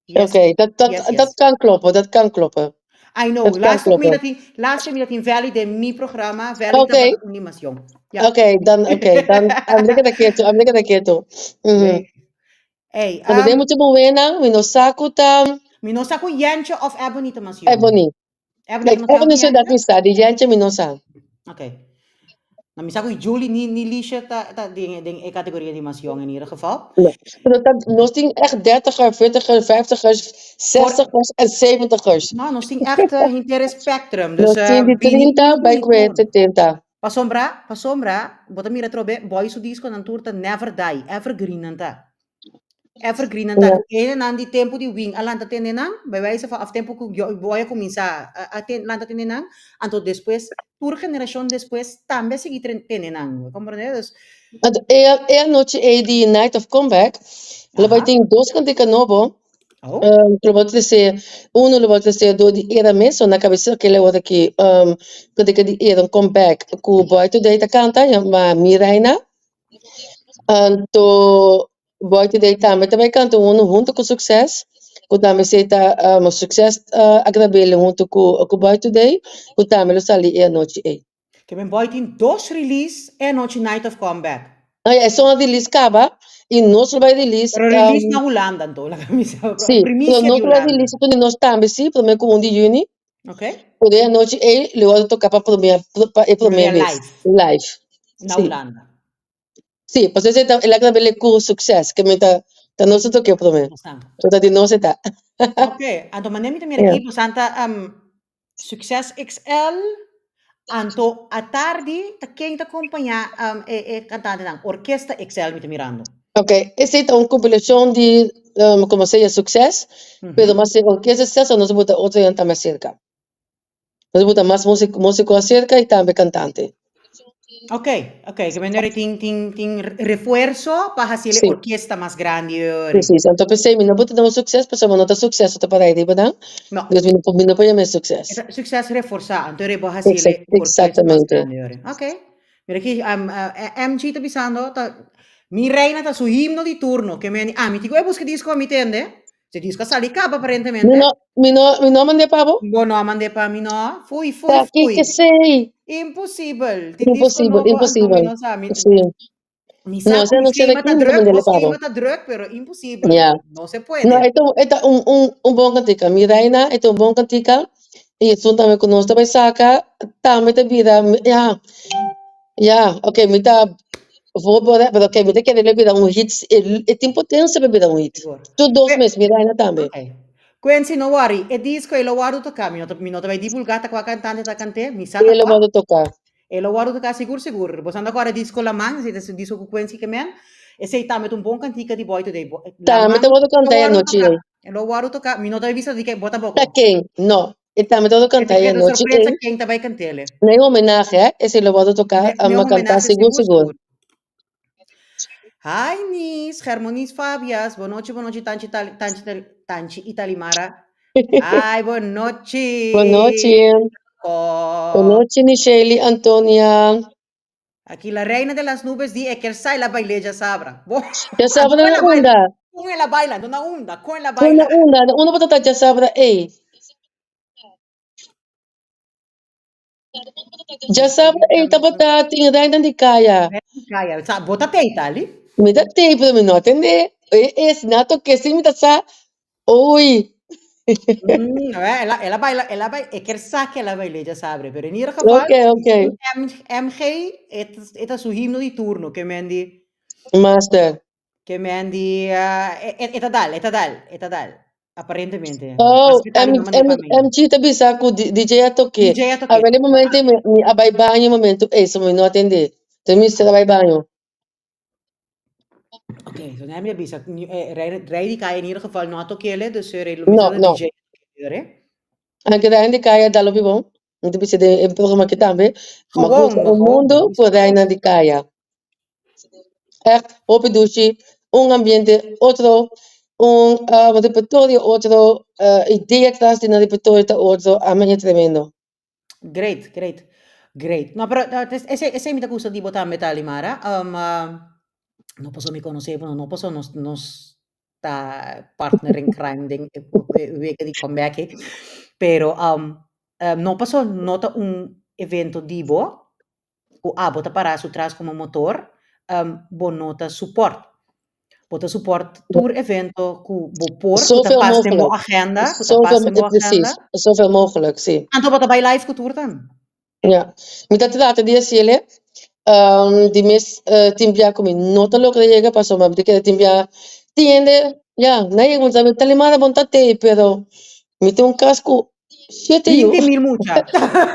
Yes, Oké, dat, dat, yes, dat yes. kan kloppen, dat kan kloppen. I know. Dat kan Laatste kloppen. mi dat laatste mi dat in Valley den mi programma. Valley Oké. tabata un animacion. Ja. Oké, dan, oké, dan, I'm looking at keto, I'm looking at keto. Nee. Hey, Cuando den mucho buena, mi no sa ku ta Mi no sa ku Jentje of Ebony ta mas jong. Ebony. Ebony Kijk, ta mas jong Ebony ku so dat Jentje? mi sa, di Jentje mi no sa. Oké. Nou, mi sa ku Julie ni, ni Liesje ta, ta den, den e categoria di mas jong in ieder geval. No. Pero dat, nos tin echt dertiger, veertiger, vijftigers, zestigers en zeventigers. No, nos tin echt henter e spectrum. Dus, Nos tin di bini 30 tur, bij bini kwe tur. 70. Pasobra, pasobra, bo ta mira atrobe, Boy su disconan tur ta never die, evergreen nan ta. Evergreen nan ta. Ja. Ku enenan di tempu di Wing a lanta tende nan, bij wijze van, of tempu ku Boy a kuminsá a lanta tende nan, anto despues tur generashon despues tambe a sigui tende nan. Bo komprendé? Dus Anto e e anochi ei di Night of Comeback lo bai tin dos kantika nobo. Oh. Lo bai trese, uno lo bai trese dor di Era mes, so na kabesa kila ora ki kantika di Era un comeback ku Boy Today ta kanta, yama Mi Reina. Anto Boy Today tambe ta bai kanta unu hunto ku Succes, ku tambe esei ta Succes a grab'el hunto ku Boy Today, ku tambe lo sali e anochi ei. Ke men Boy tin dos release e anochi Night of Comeback. Ah ya, esun a release kaba i nos lo bai release. Pero release na Hulanda anto, laga mi sa, Sí, primisia pero nos di lo bai Hulanda. release esun di nos tambe sí, prome ku un di yüni. Ok. Por e anochi ei lo wòrdu toká pa promé pa e promé Promé bes live. live. Na Sí. Hulanda. Sí, pasobra esei ta el a grab'é ku sukses, ke mi ta ta nos a tok'é promé. Nos ta. So ta di nos e ta. Ok, anto manera mi ta mira Ja. aki bosan ta Succes XL, anto atardi ta ken ta kompañá e e kantantenan? Orkesta XL mi ta mirando. Ok, esei ta un kompilashon di komo sea Succes, pero mas e Orkesta XL nos a buta otro hende tambe aserka. Nos a buta mas músiko aserka i tambe kantante. Ok, ok, ke manera tin tin tin refuerso pa hasi e orkesta mas grandi ori. Precies, anto p'esei mi no por ta un succes pasobra no ta succes ta para riba nan, No. dus mi no por mi no por yama e succes. E ta succes reforsá, anto ori bo hasi e orkesta mas grandi ori. Ok, mira aki MG ta bisando ta Mi Reina ta su himno di turno, ke meni ami tin ku e buska disko mi tende. Se disco a sali caba aparentemente. Mi no, mi no, mi no a mand'é pa bo. Bo no a mand'é pa mi no. Fui, fui, Ta fui. ki esei? Imposibel. Tin disco Imposibel, nobo, anto mi imposibel. no sa. Mi, Sí. mi sa No, ku se mi no será schema ta ki mi ta druk, mand'é bo pa bo. schema ta druk, pero imposibel. Ja. No se No, puede. e ta, e ta un, un, un bon kantika. Mi reina, e ta un bon kantika. I esun tambe ku nos ta bai saka, tambe ta bira, ja, ja, oké, mi ta voorbereid, pero oké, mi ta kere lo bira un hit, e, e tin potencia pa bira un hit. Sigur. Tur dos mes, mi reina tambe. Oké. Quincy, no worry, e disco e lo wordo toká, mi no ta, mi no ta bai divulgá ta kua kantante ta kant'é, mi sa ta E lo kua. wordo toká. E lo wordo toká sigur sigur. Bo sa anda kòrda disco Laman, esei ta e disco ku Quincy ke men, esei tambe ta un bon kantika di Boy Today. Bo, Tambe Laman ta wordo lo kantá e wordo anochi toká, ei. e lo wordo toká, mi no ta bai bisa di ke, bo Ta tampoko. ken? No. E tambe ta wordo E ta kantá e keda anochi sorpresa ei. ken ta bai kant'ele. Na e homenahe, eh, esei lo wordo toká, Ne, ne a kantá homenahe sigur sigur sigur. sigur. Hi Nis, Germonis Fabias, bonochi bonochi tanchi tali tanchi tali tanchi y Talimara. Ai bonochi. Bonochi. Oh. Bonochi Nisheli Antonia. Aquí la reina de las nubes di e ker sai la baile ya sabra. Bo. Ya sabra Con na la baila. unda. Con la baila, no na unda, con la Con na baila. unda, na unda bo ta ya sabra ei. Ya sabra ei tabata tin reina di kaya. Reina di kaya. Sa bo ta tei tali? Mi ta tei pero mi no atende. E es na toke si mi ta sa. Oei. Mm, el a, el a baila, el a baila, e ker sa ke el a bail'é djasabre, pero en ieder geval, Oké, oké. un M, MG, e ta, e ta su himno di turno, ke men di, Master. ke men di, e, e ta dal, e ta dal, e ta dal, aparentemente. Oh, Mas ke tal M, no mand'é M, pa mi. MG ta bisa ku DJ a tok'é. DJ a tok'é. Awel e momento mi, mi a bai baño e momento ei, so mi no atendé. Entonces mi mester a bai baño. Ok, so nan mi a bisa, rei, rei di kaya in ieder geval no a tok'é, dus rei lo mester No, ta no. DJ a tok'é. Anke Reina di Kaya dal hopi bon. Mi ta bisa den e programa aki tambe. Mi a Gewoon, gusta un gewoon, mundo mi ku bisa Reina di Kaya. Echt hopi dushi, un ambiente otro, un repertorio otro, idea tras di nan repertorio ta otro, a mi e tremendo. Great, great, great. No, pero esei, esei mi ta gusta di bo tambe ta, Limara. No paso mi conoce bo, no paso nos, nos ta partner in crime den e weken di comeback ei. Pero no paso no ta un evento di bo, ku abo ta pará su tras komo motor, bo no ta support. Bo ta support tur evento ku bo por, ku ta Zoveel pas den bo mogelijk. agenda, ku ta pas Zoveel, den bo precies, agenda. zoveel mogelijk, sí. Anto bo ta bai live ku tur tambe. Ja, mi ta trata di hasiel e, di mes tin bia ku mi no ta logra yega pasobra mi ta kere tin bia tin hende, ya, nan yega mi ta mi ta limada bon ta tei pero mi tin un kas ku shete yu, Binti mil mucha.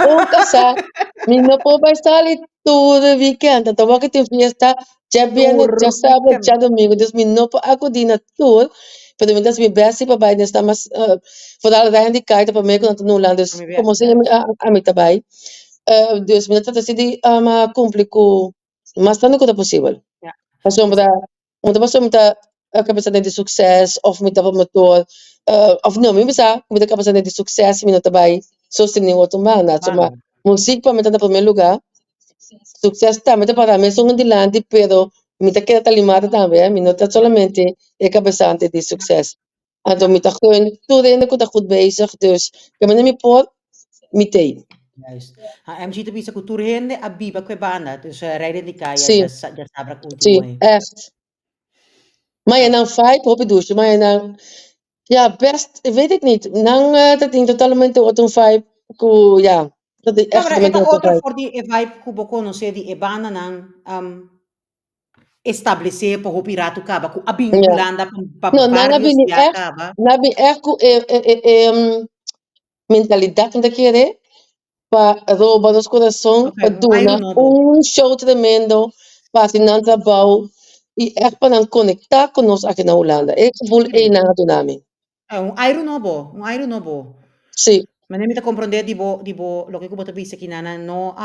un kasá, mi no por bai sali tur e weekend, anto wak tin fiesta djabièrnè, Tur djasabra, weekend. djadumingu, dus mi no por akudí na tur, pero mi ta hasi mi bèst si pa bai den sta mas foral Ryan di Kai ta promé ku nan ta na Hulanda, dus Mi komo sea juist. ami ta bai. Dus mi ta trata si di kumpli ku mas tantu ku ta posibel. Pasobra un ta pasobra mi ta kabesa den di sukses òf mi ta promotor òf no, mi bisa ku mi ta kabesa den di sukses si mi no ta bai sostené otro banda. Pasobra musik pa mi ta na promé lugá, sukses tambe ta para mesun dilanti pero mi ta keda ta limada tambe, mi no ta solamente e kabesante di sukses. Anto mi ta gun tur hende ku ta goed bezig, dus kaminda mi por, mi t'ei. Juist. Ah, MG ta bisa ku tur hende a biba ku e banda, dus Rijden di Kaya Sí, djasabra ku sí, ultimo ei. echt. Ma e nan vibe hopi dushi, ma e nan, ja, best, weet ik niet. Nan ta tin totalmente otro vibe ku, ja, ta tin No, echt pero e totalmente ta otro otro vibe. for di e vibe ku bo konosé di e bandanan establesé pa hopi ratu kaba, ku a bin Hulanda pa No, nan a vários bini bia echt, kaba. nan a bini echt ku e e e e mentalidat nan ta kere pa roba nos kurason, Ok, pa un airu duna nobo. un show tremendo, pa hasi nan trabou i echt pa nan konektá ku nos aki na Hulanda. E gevoel ei nan a duna mi. Un airu nobo, un airu nobo. Sí. Manera mi ta comprende di bo, di bo, loke ku bo ta bisa aki nana, no,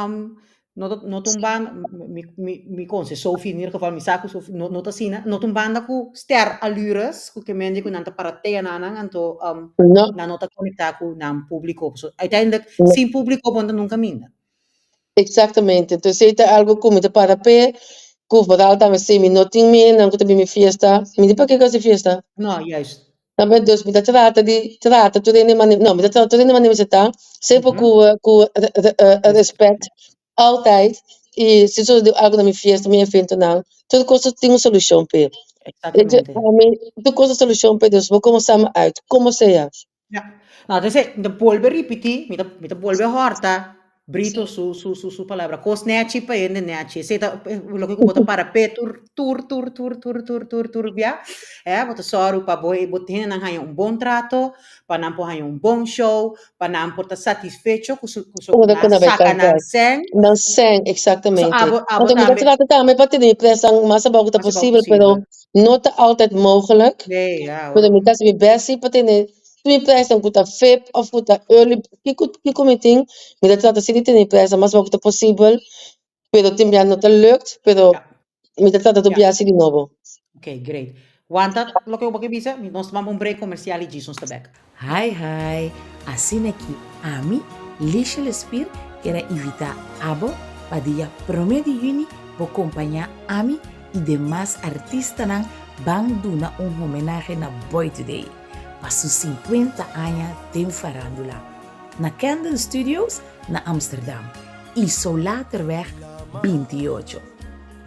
no ta, no ta un banda, mi, mi, mi konse Sophie in ieder geval, mi sa ku Sophie no, no ta asina, no ta un banda ku ster allures, ku ke mende ku nan ta para tea nanan, anto No. nan no ta konektá ku nan públiko. So, uiteindelijk, No. sin públiko bo no ta nunka minda. Exactamente. Entonces ei ta algo ku mi ta para p'e, ku vooral tambe si mi no tin mi nan ku ta bin mi fiesta, mi di pakiko hasi fiesta? No, juist. Tambe dus mi ta trata di trata tur hende manera, no, mi ta trata tur hende manera mi ta, semper ku ku respet, altijd. I si sucede algo na mi fiesta, mi eventonan, tur kos tin un solushon p'e. Exactamente. Tur kos tin solushon p'e, dus bo komo samen uit, komo sea. Ja. Nou, dus mi ta bolbe ripití, mi ta, mi ta bolbe hòrta Brito su, su, su, su palabra. Kos nèchi pa hende nèchi. Esei ta loke ku bo ta para p'e tur, tur, tur, tur, tur, tur, tur, tur bia. Eh, bo ta sòru pa bo, bo hendenan haña un bon trato, pa nan por haña un bon show, pa nan por ta satisfecho ku su, ku su, Ora nan ku nan bai saka nan kanta. sèn. Nan sèn, So eksaktamente. abo, abo Anto mi ta tambe. trata tambe pa tene mi presnan mas abou ku ta Mas abou posibel, pero posibel. no ta altijd mogelijk. Nee, ja Pero hoor. mi ta hasi mi best si pa tene tur mi prijsnan ku ta vip of ku ta early, kiko kiko mi tin, mi ta trata si di tene mi prijsnan mas abou ku ta posibel, pero tin bia no ta lukt, pero Ja. mi ta trata tur Ja. bia si di nobo. Ok, great. Wanta loke bo ke bisa, nos ta bamba un break comercial y djis nos ta bek. Hi hi, asina ki ami, Lisha Lespier, kier a invita abo pa dia prome di juni bo kompaña ami i demas artistanan ban duna un homenahe na Boy Today pa su sinkuenta aña den farandula na Camden Studios na Amsterdam, Isolaterweg 28.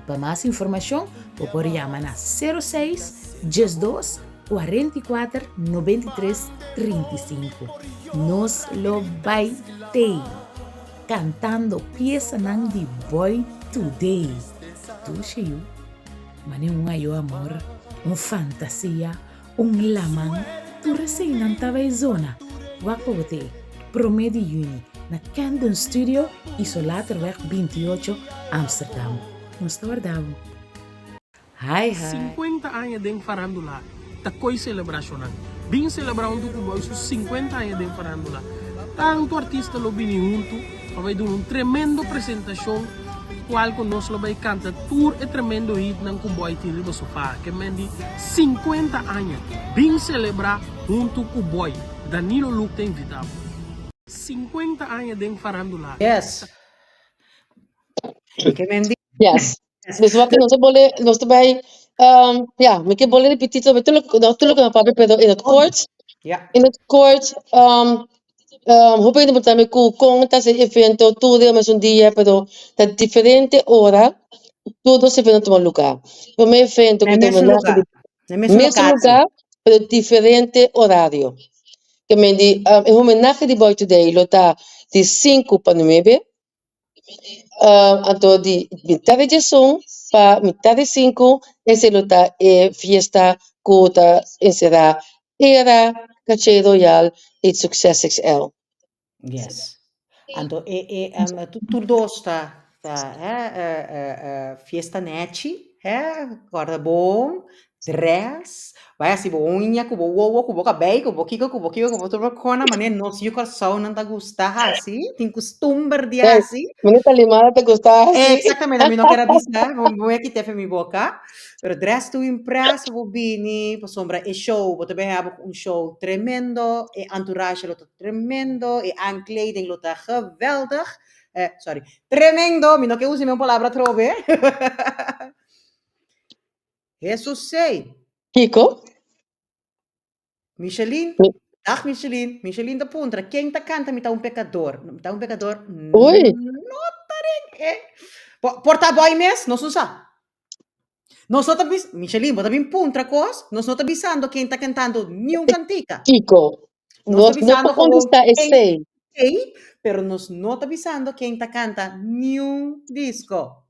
Pa mas informashon bo por yama na sero seis, djesdos. 44 93 35. Nos lo bai tei kantando piesanan di Boy Today. Dushi yu, mane un ayo amor, un fantasia, un laman, tur eseinan ta bai zona. Wak pa bo tei, promé di yüni na Camden Studio, Isolatorweg 28, Amsterdam. Nos ta warda bo. Hi hi. 50 aña den farandula ta koy selebrashonnan. Bin selebrá huntu ku boy su 50 aña den farandula. Tantu artista lo bini huntu pa bai duna un tremendo presentashon kual ku nos lo bai kanta tur e tremendo hitnan ku boy tin riba su faha. Ke men di 50 aña. Bin selebrá huntu ku boy. Danilo Luke ta invitá bo. 50 aña den farandula. Yes. Ke men di. Yes. Dus wat nos bole, nos ta bij, ja, mi ke bole repetí sobre tur loke, no tur loke no papia, pero in het kort, in het kort, hopi hende por tambe ku kon ta hasi evento tur den mesun dia, pero ta diferente ora tur dos evento tuma luga. Prome evento Na ku ta mesun homenahe lugar. di Na mesun mesun locatie. luga, pero diferente orario. Ke men di e homenahe di Boy Today lo ta di sinku pa nuebe. Anto di mitad di diesun pa mitad di sinku esei lo ta e fiesta ku ta enserá Era, Caché Royal i Succes XL. Yes. Anto e e tur dos ta ta fiesta nechi, kòrda bon, dress, bai hasi bo uña ku bo wowo, ku bo kabei, ku bo kiko, ku bo kiko, ku bo tur bo kona, manera nos yu Kòrsounan ta gusta hasi, tin kustumber di hasi. Manera ta limada ta gusta hasi. Exactamente, mi no kier a bisa, bo a kita efe mi boka, pero dress to impress bo bini, pasobra e show, bo ta bin haba un show tremendo, e entourage lo ta tremendo, e aankleding lo ta geweldig, sorry, tremendo, mi no ke usa mi palabra atrobe. Hesus sei. Kiko? Micheline, dag Micheline. Micheline ta puntra, ken ta kanta Mi ta un pekador? Mi ta un pekador Ui. no ta den e. Por ta boy mes, nos no sa. Nos no ta bis, Micheline, bo ta bin puntra kos, nos no ta bisando ken ta kantando niun kantika. Kiko? Nos ta Nos no bisando por gewoon kontestá ken esei. ei, pero nos no ta bisando ken ta kanta niun disko.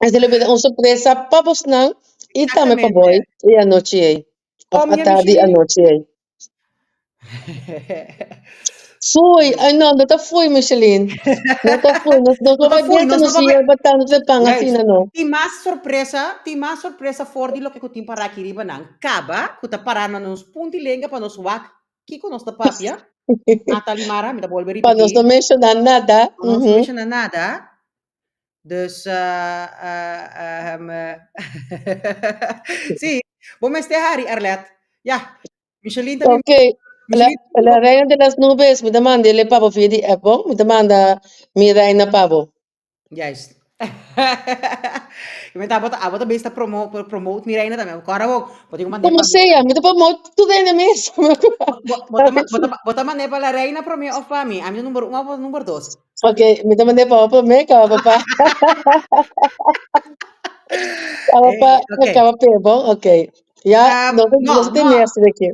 Esei lo bira un sorpresa pa bosnan i tambe pa boy e anochi ei, òf Omnia atardi Micheline. anochi ei. Fui, ai no, no ta fui Micheline, no ta fui, nos no No ta bai fui, benta nos nos no ta bai. yerba tantu te pan Juist. asina no. Tin mas sorpresa, tin mas sorpresa for di loke ku tin pará aki riba nan. Kaba ku ta pará na nos punti lenga pa nos wak kiko nos ta papia. Natalie Mara, mi ta bolbe Pa nos ripití. no menshoná nada. Pa nos no Mhm. menshoná nada. Dus, sí, bo mester hari, Arlette. Ja, Micheline ta bin. Ok, la, Micheline ta bin. la reina de las nubes, mi ta mand'e pa bo via di app, bon? Mi ta manda mi reina pa bo. Juist. Mi ta abo ta abo ta bes ta promo promote mi reina tambe. Kòrda bo, bo tin ku mand'e Como pa mi. sea, mi ta promote tur reina mes. Bo bo ta bo ta bo ta mand'e pa la reina promé òf pa mi? Ami ta number un òf bo ta number dos? Ok, mi ta mand'e pa bo promé, kaba pa pa. Kaba pa, Eh, ok. kaba p'e, bon? Ok. Ya, nos No, nos no. tin este de aki.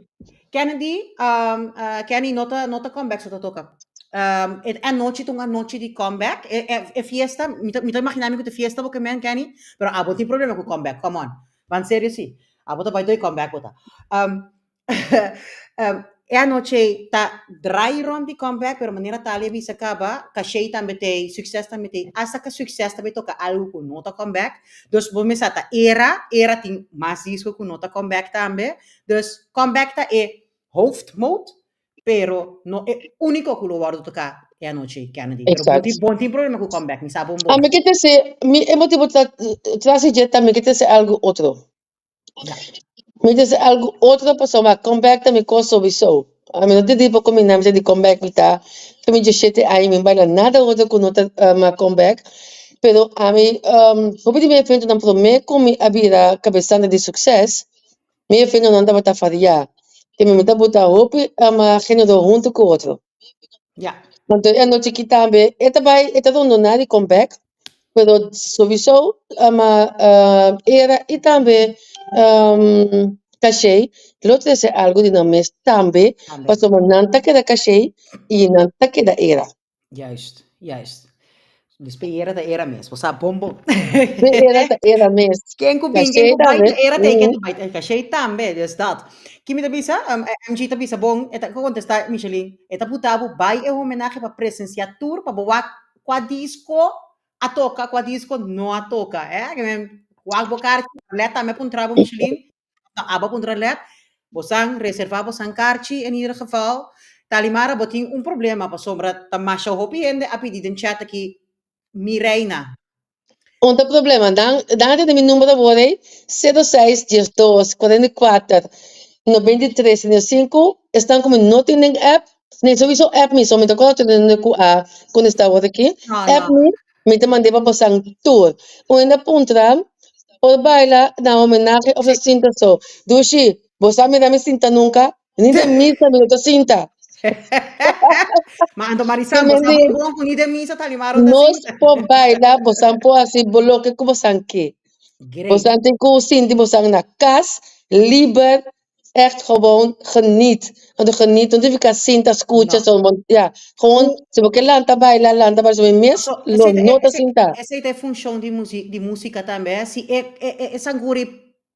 Kennedy, Kenny no ta no ta comeback so ta toca. E anochi ta un anochi di comeback. E, e, e fiesta, mi ta, mi ta imagina mi ku ta fiesta bo ke men, Kenny, pero abo tin problema ku comeback, come on. Van serio si. Abo ta bai doi comeback bo ta. E anochi ta draai rond di comeback, pero manera Thalia bisa kaba, Caché tambe t'ei, Succes tambe t'ei, hasta ka Succes ta bai toca algo ku no ta comeback. Dus bo mester ta Era, Era tin mas disco ku no ta comeback tambe. Dus comeback ta e hoofdmoot, pero no e único ku lo wòrdu toká e anochi, Kennedy. Pero bo tin, Exacto. bo tin problema ku comeback, mi sa bon A bon. mi ke ta se, mi e motibu ta tras di dje ta mi ke ta se algu otro. Ja. Mi ta se algu otro pasobra comeback ta mi kos sowiso. A mi no ta di pa kombiná, mi ta di comeback mi ta ta mi diesshete aña mi baila nada otro ku no ta comeback. Pero ami hopi di mi eventonan promé ku mi a bira kabesante di Succes, Mi efentonan tabata variá. Te mi ta buta hopi género huntu ku otro. Ja. Anto e anochi aki tambe e ta bai, e ta rondoná di comeback, pero sowiso era i tambe Caché lo trese algu di nan mes tambe, pasobra nan ta keda caché i nan ta keda era. Juist, juist. Dus pe era ta era mes. Bo sa bon bon. Pe era ta era mes. Ken ku bin, ken ku bai, ta era ta e ken ku bai. Caché tambe, dus dat. Ki mi ta bisa? MG ta bisa bon, e ta kontestá Micheline, e ta buta bo bai e homenahe pa presensiá tur pa bo wak kua disko a toka, kua disko no a toka. Eh, wak bo karchi, lèt tambe puntra bo Micheline. No abo puntra let, bosan reserva bosan karchi en ieder geval. Talimara bo tin un problema pasobra ta masha hopi hende a pidi den chat aki mi reina. Un ta problema, dan dan a tene mi number awor ei, sero seis diesdos cuarenta y cuater noventa y tres sesenta y sinku, esnan ku mi no tin den app, nee souiso app mi, so mi ta kòrda tur hende ku a kontestá awor aki, No, app no. mi, mi ta mand'é pa bosan tur. Un hende a puntra Por baila na homenahe of ta sinta so? Dushi, bo sa mira mi sinta nunca? Ni den misa mi no ta sinta. Ma anto Marisan, bo sa bon ku ni den misa Talimaro ta Nos sinta. por baila, bosan por hasi bo loke ku bosan ke. Great. Bosan tin ku sinti bosan na kas, liber, Echt gewoon geniet. Want geniet, no tin ka sinta scucha No. so, want ja, gewoon Ku si bo ke lanta baila, lanta baila, so mi mes so lo esei ta no ta esei sinta. esei ta e funshon di muzik di musika tambe eh. Si e e e sanguri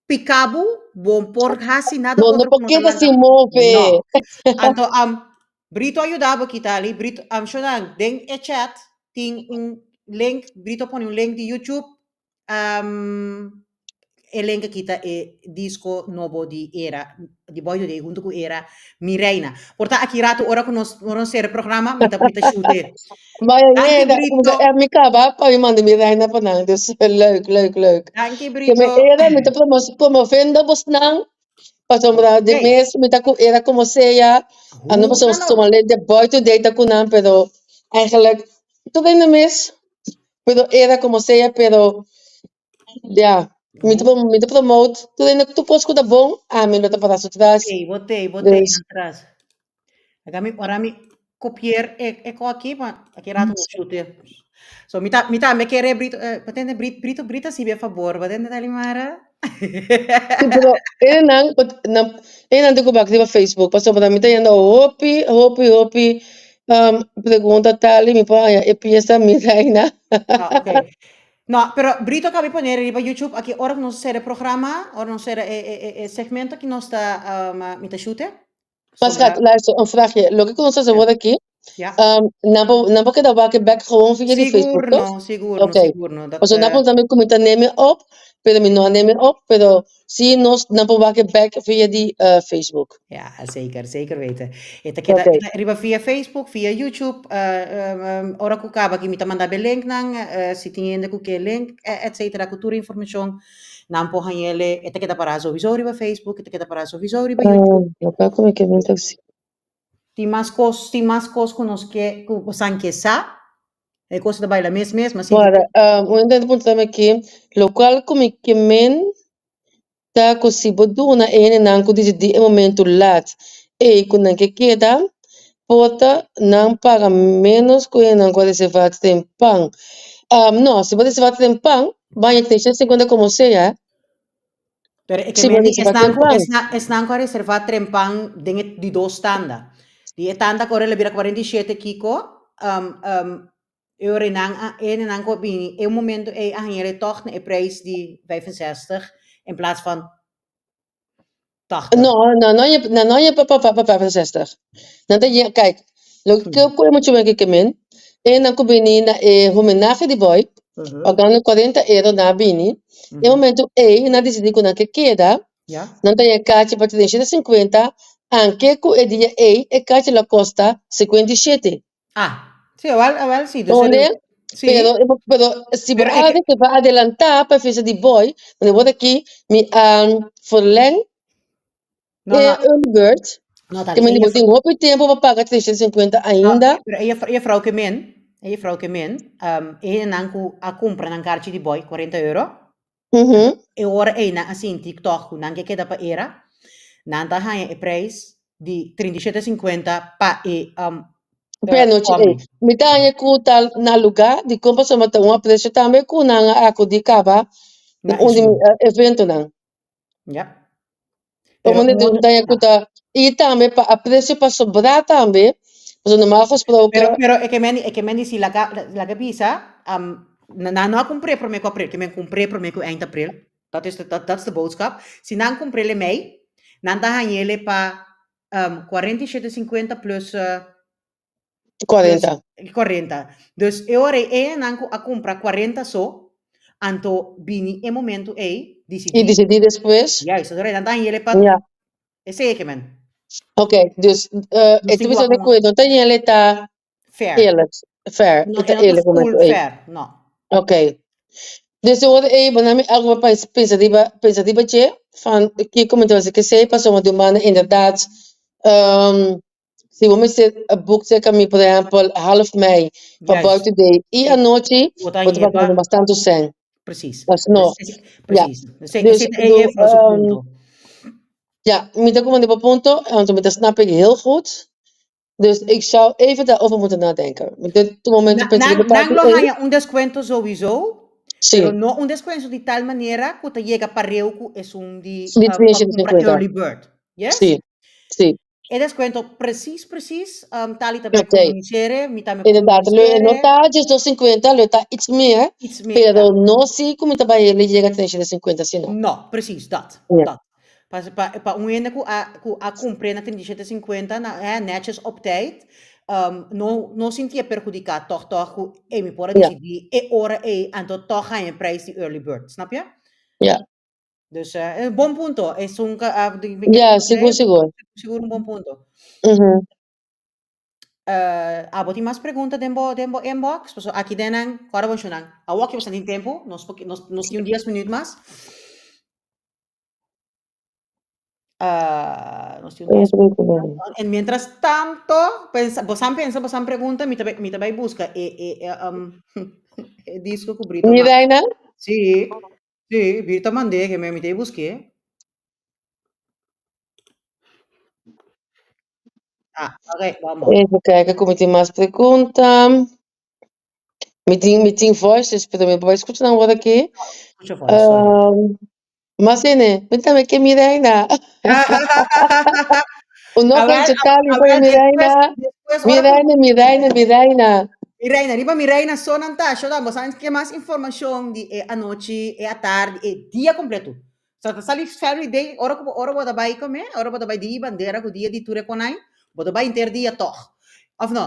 pika bo, bo por hasi nada Bo no otro por ku no ta keda lanta. sin move. No. Anto Brito a yuda bo kita ali. Brito, shonan, den e chat tin un link, Brito a pone un link di YouTube. E link aki ta e disco nobo di Era, di Boy Today hunto cu Era Mi Reina. Por ta aki rato ora cu nos ora nos cera e programa mi ta mi ta shoot e. Vaya Danki yeda, como Brito. que mi caba pa mi manda mi reina pa nan. Dus leuk, leuk, leuk. Danki Que me Brito. era, mi ta promo promovendo bosnan, pasobra de Ok. mes mi ta cu era como sea, a no Hoe pasobra dan ook. suma de Boy Today ta cu nan, pero eigenlijk tur hende mes. Pero era como sea, pero ya, mi ta mi ta promote tur hende tur kos ku ta bon, ami lo ta para su tras. Tei, bo tei, bo tei Dus nan tras. Laga mi, ora mi kopier e e ko aki, pa aki rato nos shute. So mi ta mi tambe kere Brito, eh, patente Brito, Brito, Brito hasibi e fabor, patente Talimara. Sí, pero enan, nan, enan tin ku bak riba Facebook, pasobra mi ta yendo hopi, hopi, hopi um, pregunta tal y mi por haña e pieza mi reina. Ah, ok. No, pero Brito acaba de poner riba YouTube aki ora nos cera e programa, ora nos cera e, e, e, e segmento aki nos ta um, mi ta shute. Maar schat, Sobra, luister, een vraagje. Loke ku nos hace ja. awor aki, Ja. um, nan por, nan por keda wak e bek gewoon via di Facebook, Sigur toch? no, sigur no, Ok. sigur no. Dat, Pasobra nan eh, por tambe ku mi ta neem e op, pero mi no a neem e op, pero si nos, nan por wak e bek via di eh, Facebook. Ja, zeker, zeker weten. E ta keda Ok. e ta riba via Facebook, via YouTube. eh, em, em, ora ku kaba ki mi ta manda be linknan, eh, si tin hende ku ke link, eh, et cetera, ku tur informashon, nan por hañ'ele. E ta keda pará sowieso riba Facebook, e ta keda pará sowieso riba YouTube. Ah, loka ku mi ke bin taxi. Tin mas kos, tin mas kos ku nos ke, ku bosan ke sa. E kos ta baila mes mes, ma sinti Ora, um, un hende ta puntra mi aki, lokual ku mi ke men ta ku si bo duna e hendenan ku disidí e momentu lat ei ku nan ke keda, por ta nan paga ménos ku e hendenan ku a reservá trempan. Um, no, si bo reservá trempan, baña trescientos cincuenta komo sea. Pero e ke Si bo men di reservá esnan ku trempan. esnan esnan ku a reservá trempan den e di dos tanda. Di e tanda ku ora el a bira 47 kiko, um, um, E ora nan a e nan ku a bini e momento ei a haña tòg na e prijs di 65 in plaats van 80. No, nan no haña, nan no haña pa pa pa 65. Nan ta haña, kijk, loke ku ku e mucha wiki ke men, e nan ku bini na e homenahe di Boy, pagando 40 euro nan a bini, e momento ei nan a disidí ku nan ke keda, nan ta haña kachi pa 350, anke ku e dia ei e kachi lo a kosta 57. Ah, sí, awel, awel, sí. Dus Donde? er, sí. Pero, pero si bo Pero ik, a que va adelantar pa fecha di boy, wanneer word aki mi a verleng no, e no, early bird, no, que tal, mi ella, bo tin hopi tempo pa paga 350 no, ainda. pero ella, ella vrouw ke men, ella vrouw ke men, um, ella nan ku a kumpra nan karchi di boy, 40 euro. Mhm. E ora ei nan a sinti tòg ku nan ke keda pa era, nan ta haña e preis di 37,50 pa e um, Pa e anochi ei. kòmi. Mi ta haña ku ta na lugá di kon pasobra ta un apresio tambe ku nan a akudí kaba Na na un di esun. mi eventonan. Ja. Pa Pero manera un di un otro, daña ku ja. ta i tambe pa apresio pa sobrá tambe, pasobra normal Pero, gesproken, pero e ke men, e ke men di si laga, laga bisa, um, nan no a kumpr'é promé ku aprel, ke men kumpr'é promé ku eind aprel. Dat is de, dat, dat is de boodschap. Si nan kumpr'é mei, nan ta hañ'é pa um, 47,50 plus, uh, plus 40. 40. Dus e ora ei, nan ku a kumpra 40 so, anto bini e momento ei, I disidí. disidí despues. Juist, anto nan ta hañ'é pa Ja. esei e ke men. Oké, dus Nos e tin ta ku bisa wak di un ku e no ta hañ'é ta fair. eerlijk, fair, No, e ta e no ta eerlijk full momento ei. fair, no. Oké. Dus e ora ei bo na mi algu pa pensa riba, pensa riba dje, van kiko mi ta hasi kesei, pasobra di un banda inderdaad, si bo mester a boek serka mi, por ehèmpel, half mei pa Juist. buiten day i anochi, Bo ta bo ta hañ'é pagando pa mas tantu sèn. Precies. Alsnog. Dus, Ja. precies. Dus Dus, esei ta e juffrouw su punto. Ja, mi ta komende bo punto, want mi ta snap ik heel goed. Dus ik zou even daarover moeten nadenken. Op dit moment Na, pensa nan, riba nan parti lo ei. haña un descuento sowieso, pero Sí. no un descuento di tal manera ku ta yega pareu ku esun di Di pa trinta kumpra cincuenta. early bird. Yes? Sí, sí. E descuento precies, precies, Tali ta bai Oké. comuniceren, mi tambe por Inderdaad, lo no comuniceren. ta 12,50, lo ta iets meer, Iets meer, pero ja. no si ku mi ta bai yega 350 si no. No, precies, dat, Ja. dat. Pa, pa, pa un hende ku a, ku a kumpr'é na 37,50 na, hè, netjes op tijd, no, no sintié perhudiká tòg tòg ku ey mi por a Ja. disidí e ora ey anto tòg haña e prijs di early bird, snap je? Ja. Dus eh, bon punto. Esun ka, ah, di, mi Ja, sigur, sigur. Sigur un bon punto. Abo tin mas pregunta den bo, den bo inbox? Paso aki den nan, kòrda bon shonnan. Awor ki boso tin tempu, nos por, nos, nos tin un dies minuut mas. Nos tin un dies minuut mas. En mientras tanto, pensa, bosan pensa, bosan pregunta, mi ta bai, mi ta bai buska e, e, e, e disco ku Brito Mi manda. reina? Sí, sí, Brito mand'é, ke mi ta bai busk'é. Ah, oké, bon, bon. Even kijken, ku mi tin mas pregunta. Mi tin, mi tin voices, pero mi por bai skucha nan awor aki. Skucha voice, sorry. Mas ene, mi tambe ke mi reina. Un no Awel, kenche tali awel, for mi despues, reina. despues Mi ora ku reina, mi reina, mi reina. Mi reina, riba mi reina so nan ta, shodan, bo saben ke mas informashon di e anochi, e atardi, e dia kompleto. Sa ta sali family day, ora ku ora bo ta bai kome, ora bo ta bai dia bandera ku dia di tur e konai, bo ta bai henter dia tòg. Òf no?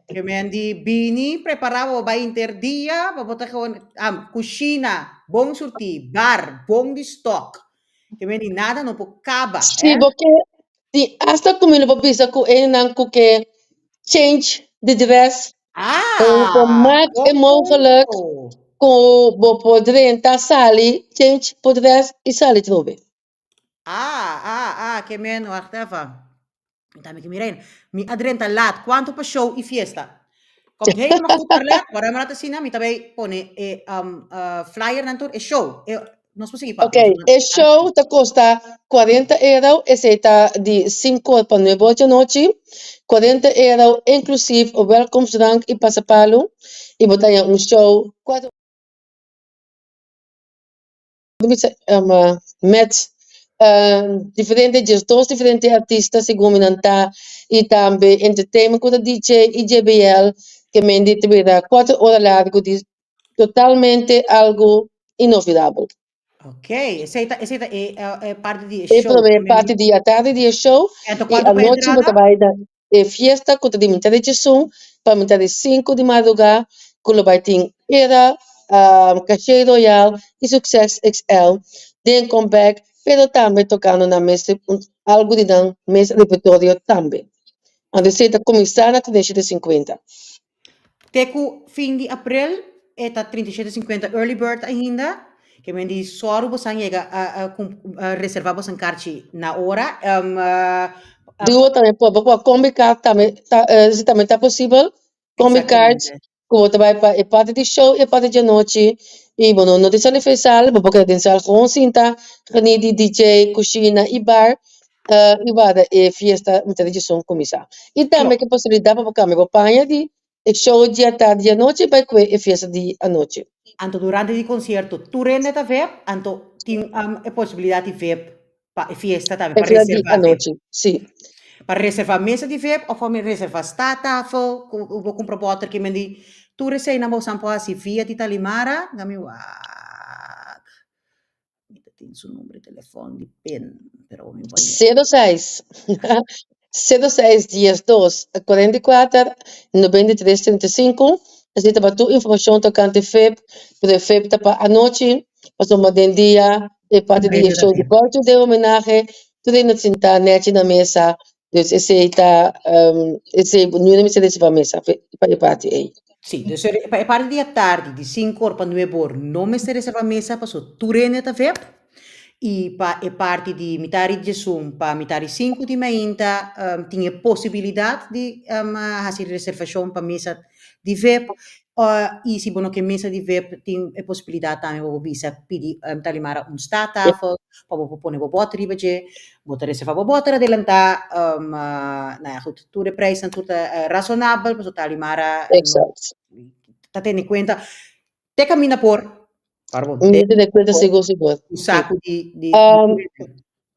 Ke men di bini prepará bo bai henter dia, pa bo ta gewoon, am, kushina, bon surtí, bar, bon di stòk. Ke men di nada no por kaba, Si eh. bo ke, tin asta ku mi lo por bisa ku enan ku ke change di dress Hoe Ah, maak bon e mogelijk punto. ku bo por drenta sali, change por dress i sali trobe? Ah, ah, ah, ke men, wacht even. Mi tambe ke mira ain. Mi a drenta laat. Kuantu pa show i fiesta? Komt helemaal goed, Arlette. Waarom laat asina? Mi ta bai pone e flyernan tur. E show. E, nos por sigui Ok, papia. e show ta kosta 40 euro, esei ta di 5 or pa 9 or djanochi. 40 euro inklusief welkomstdrank i pasapalu. I bo ta haña un show 4 met diferente 12 diferente artista segun mi nan ta i tambe entertainment ku ta DJ i JBL ke men di ta bira 4 ora largu di totalmente algu inolvidabel. Ok, esei ta esei ta e e parti di e E show. prome parti di atardi di e show Anto i kuantu pa anochi bo ta entrada? bai na e fiesta ku ta di mitad di djesun pa mitad di sinku di madrugá ku lo bai tin Era, Caché Royal i Succes XL den comeback pero tambe tokando nan mes algu di nan mes repertorio tambe. Anto esei ta kuminsá na 37 i sinkuenta. Te ku fin di aprel e ta 37 i sinkuenta early bird ainda. Ke men di sòru bosan yega a reservá bosan karchi na ora. Duo tambe por, bo por combi card tambe ta, si tambe ta posibel. Combi card Exactamente. ku bo ta bai pa e parti di show i e parti di anochi i bo no no tin sali for e sal, bo por keda den sal gewoon sinta, geniet di DJ, kushina i bar i warda e fiesta mitad di djesun kuminsá. I tambe Klopt. ke posibilidat pa bo kambia bo paña di e show di atardi di anochi bai kue e fiesta di anochi. Anto durante di konsierto tur hende ta vep, anto Tin e posibilidat di vip pa e fiesta tambe, E pa fiesta di reserva vip. anochi, si. Pa reserva mesa di vip of pa reserva statafel ku bo kumpra bòter ki men di tur eseinan bo san por hasi via di Talimara. Gami wak. Mi ta tin su number di telefòn di pin, pero mi por yega. Sero seis, sero seis dies dos, 44, 93, 35. Esei ta pa tur informashon tokante FIP, pero e FIP ta pa anochi, pasobra den dia e parti di e show di Culture Day homenahe, tur hende ta sinta nechi na mesa, dus esei ta esei niun hende mester riciba mesa pa e parti ei. Sí, dus pa e parti di atardi di sinku or pa nuebe or no mester reserva mesa pasobra tur hende ta vep. I pa e parti di mitad di diesun pa mitad di sinku di mainta tin e posibilidat di hasi reservashon pa mesa di vep. I si bo no ke mesa di vep tin e posibilidat tambe pa bo bisa pidi Talimara un statafel pa bo por pone bo bòter riba dje. Bo ta reserva bo bòter adelantá. Nou ja goed, tur e prijsnan tur ta rasonabel pasobra Talimara ta tene kuenta Te caminda por. Parbon. Mi tene cuenta sigur sigur. Un saco di di Um,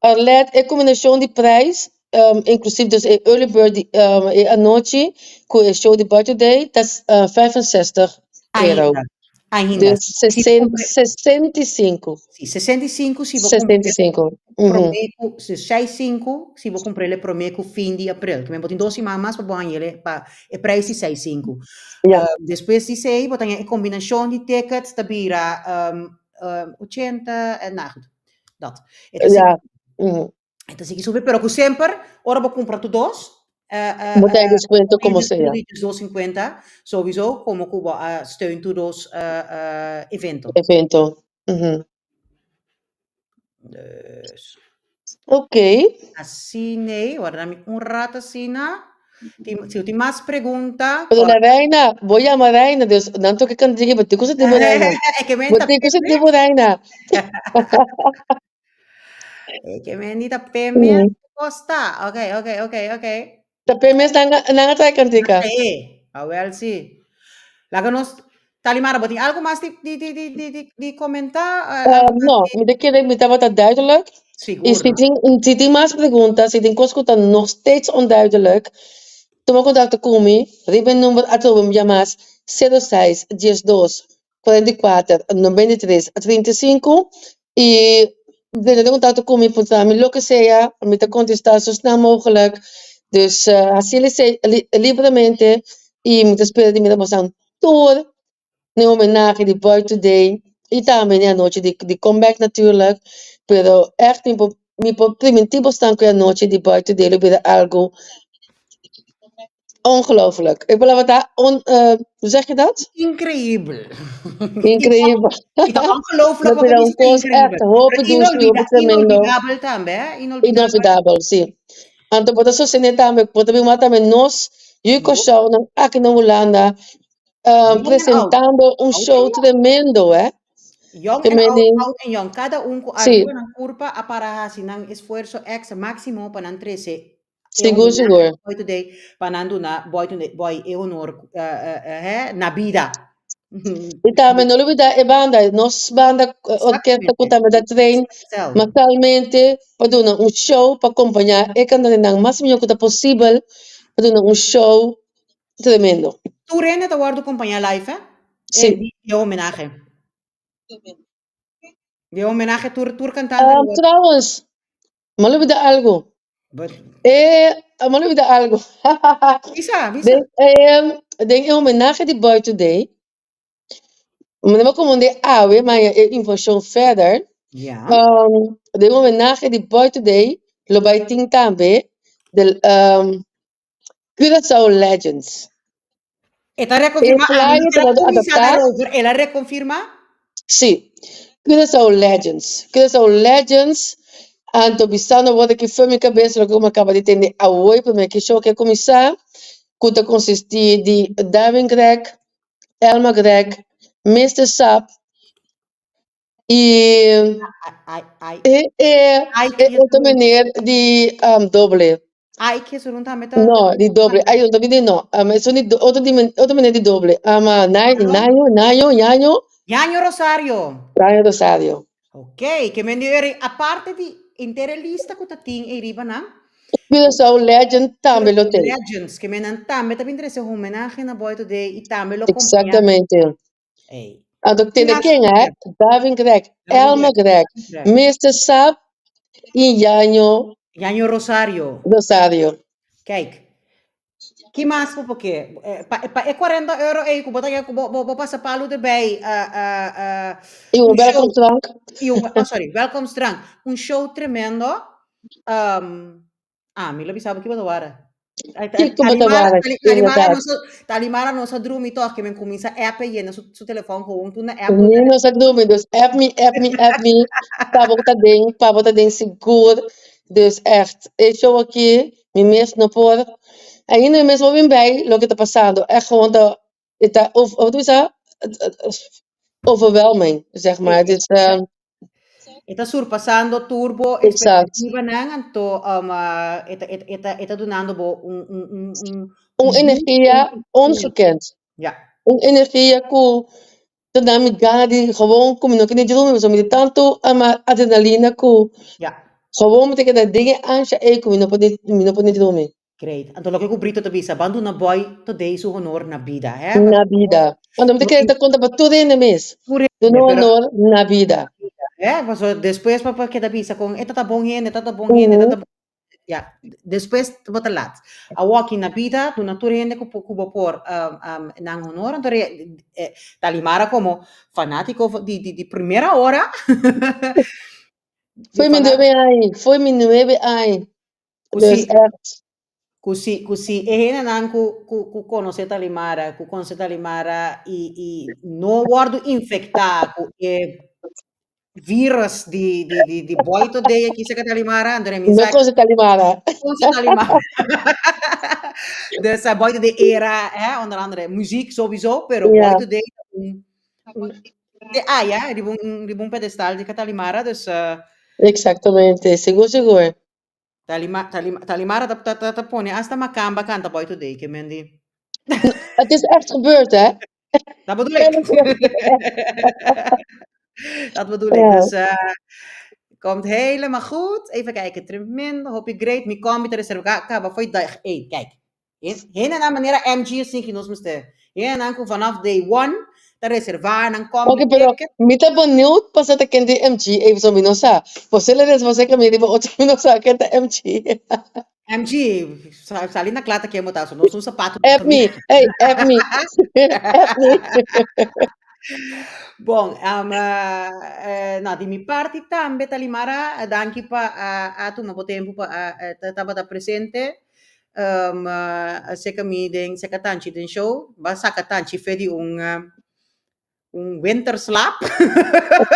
Arlette, e combinacion di prijs, um, inclusief dus e early bird di, um, e anochi cu e show di Birthday Day, ta uh, 65 euro. Ainda. Ainda. Dus Si sesen, compre- 65. Si, 65 si bo compre 65. Mhm. prome cu si 65 si bo comprele prome cu fin di april. Ke men bo tin dos siman mas pa bo hañele pa e prijs di 65. Ja. Despues di esei bo ta haña e kombinashon di tickets ta bira ochenta, nou goed, dat. E ta Ja. sigui, e ta sigui subi, pero ku semper ora bo kumpra tur dos, Bo ta haña deskuento komo sea. Dos sinkuenta, souwiso komo ku bo a steun tur dos evento. Evento. Dus. Ok. Asina, warda mi un rato asina. Tin, si tin mas pregunta. Pero la reina, bo llama reina, dus nan toke kantiga, bo tin ku senti bo reina. E ke men Bo ta tin ku senti bo reina. E ke men di ta pe mes kosta. Ok, ok, ok, ok. Ta pe mes nan nan a trae kantika. Eh, awel si. Laga nos, Talimara, bo tin algo mas di di di di di di di komentá? Uh, no, mi ta kere mi tabata duidelijk. Sigur, I si no? tin, si tin mas pregunta, si tin kos ku ta nog steeds onduidelijk, tuma kontakto ku mi riba e number atrobe un bia mas, 06 12 44 93 35 i drenta den kontakto ku mi, puntra mi loke sea, mi ta kontestá so snel mogelijk. Dus hasi esei libremente i mi ta spera di mira boso tur den homenahe di Boy Today i tambe den anochi di comeback natuurlijk. Pero ègt mi por mi por primintí boso ku e anochi di Boy Today lo bira algu Ongelooflijk. E palabra ta on, uh, hoe zeg je dat? Increíbel. Increíbel. I ta ongelooflijk, Lo bira un kos echt hopi dushi, hopi tremendo. Inolvidabel tambe, hè? Inolvidabel. Inolvidabel, si. Anto bo ta sostené tambe, bo ta bin wak tambe nos yu Kòrsounan aki na Hulanda uh, presentando un show tremendo, hè? Jong en oud, oud en jong. Kada un ku arriba nan kurpa a para hasi nan esfuerso extra máximo pa nan trese Sigur, sigur. Boy Today, pa nan duna Boy Today, Boy e honor uh, na bida. I tambe no olbida e banda, nos banda orkesta ku tambe ta train masalmente pa duna un show pa kompañá e kantantenan mas mihó ku ta posibel pa duna un show tremendo. Tur hende ta wòrdu kompañá live, eh? Sí. E homenahe. E homenahe tur tur kantante. Um, trouwens, M'a lubida algo. Eh, m'a lubida algo. Bisa, bisa. Den, eh, den e homenahe di Boy Today, mi no como de awe, maar e informacion verder. Ja. Um, den homenahe di Boy Today, lo bai tin tambe de um, Curaçao Legends. E ta reconfirma, E flyer ta wordo cuminsa adaptá. daarover, el a reconfirma? Sí, Curaçao Legends. Curaçao Legends, anto bisando awor aki for mi cabes loke mi a caba di tende awoy prome ki show ke cuminsa, cu ta consisti di Darwin Gregg, Elma Gregg, Mister Sap y Ai, ai, e e ai, e otro meneer di um, doble. Ai, que eso tambe ta. No, di doble. Ai, no también di no. Um, eso di otro di otro meneer di doble. Um, Nayo, Nayo, Nayo, Ñaño, Ñaño Rosario. Nayo Rosario. Ok, ke men di eri aparte di henter e lista ku ta tin ei riba nan. Curaçao Legend tambe lo Curaçao tin. Legends, ke men nan tambe ta bin trese homenahe na Boy Today i tambe lo kompañá. Exactamente. Ei. Anto tende Mas ken hè? Darwin Greg, Darwin Elma Greg, Greg, Greg. Mister Sap i Jaño Jaño Rosario. Rosario. Kijk. Ki mas bo por ke? Pa pa e 40 euro ei ku bo ta ku bo bo pasa palu erbij I un un show welkomstdrank. i un oh sorry, welkomstdrank. Un show tremendo. Ami lo bisa bo ki bo ta wara. Kiko bo ta wara, Talimara inderdaad. nos a Talimara nos a drumi tòg ke men kuminsá app e yena su su telefòn gewoon tur na app Ni nos a drumi, dus app mi, app mi, app mi, pa bo ta den, pa bo ta den sigur. Dus echt, e show aki Mi mes no por, ainda mi mes no bin bij loke ta pasando. Echt gewoon ta, e ta over, hoe ta bisa? Overwhelming, zeg maar. Het is, E ta surpasando tur bo expectativanan, anto e ta, e ta, e ta dunando bo un, un, un, un, Un energia ongekend. Ja. Un energia ku ta da mi gana di gewoon ku mi no kende drumi pasobra mi tin tantu adrenalina ku Ja. gewoon mi ta keda den e ansha ei ku mi no por mi no por ni drumi. Great. Anto loke ku Brito ta bisa, ban duna Boy Today su honor na bida, hè? Na bida. Anto mi ta kere ta konta pa tur hende mes. Tur hende, Duna pero honor na bida. Hè? Pasobra despues pa keda bisa kon e ta ta bon hende, e ta ta bon hende, e ta ta bon. Ja, despues bo ta laat. Awor aki na bida, duna tur hende ku ku bo por nan honor, anto Talimara komo fanátiko di di di primera ora. Foi mi nuebe aña, foi mi nuebe aña. Ku Dus si echt. ku si ku si e hendenan ku ku ku konosé Talimara, ku konosé Talimara i i no wòrdu infektá ku e virus di di di di boy today aki saka Talimara, anto mi No sa konosé Talimara. konosé Talimara. Dus boy today era, hè, onder andere muziek sowieso, pero boy today un un de aya riba un riba un pedestal di Talimara, dus Exactamente, sigur sigur. Talima Talima Talimara ta ta ta pone hasta makamba kanta boy today ke men di. Het is echt gebeurd, hè? Dat bedoel ik. Dat bedoel ik. Dus komt helemaal goed. Even kijken. Tremendo. Hopi great. Mi combi ta reserva kaba foi dag 1. Kijk. Hende na manera MG assim que nos mester. Hende nan ku vanaf day one ta reserva nan combi Oké, pero ticket. mi ta benieuwd pasobra ta ken di MG, even zo mi no sa. Posiblemente es você que mi riba otro mi no sa ken ta MG. MG, sali na kla ta ken bo ta, so nos un sapato App mi, hey, app mi, app mi. Bon, no, di mi parti tambe Talimara, danki pa a tuma bo tempu pa a tabata presente seka mi den seka Tanchi den show, bo a saka Tanchi fe di un Un winterslaap.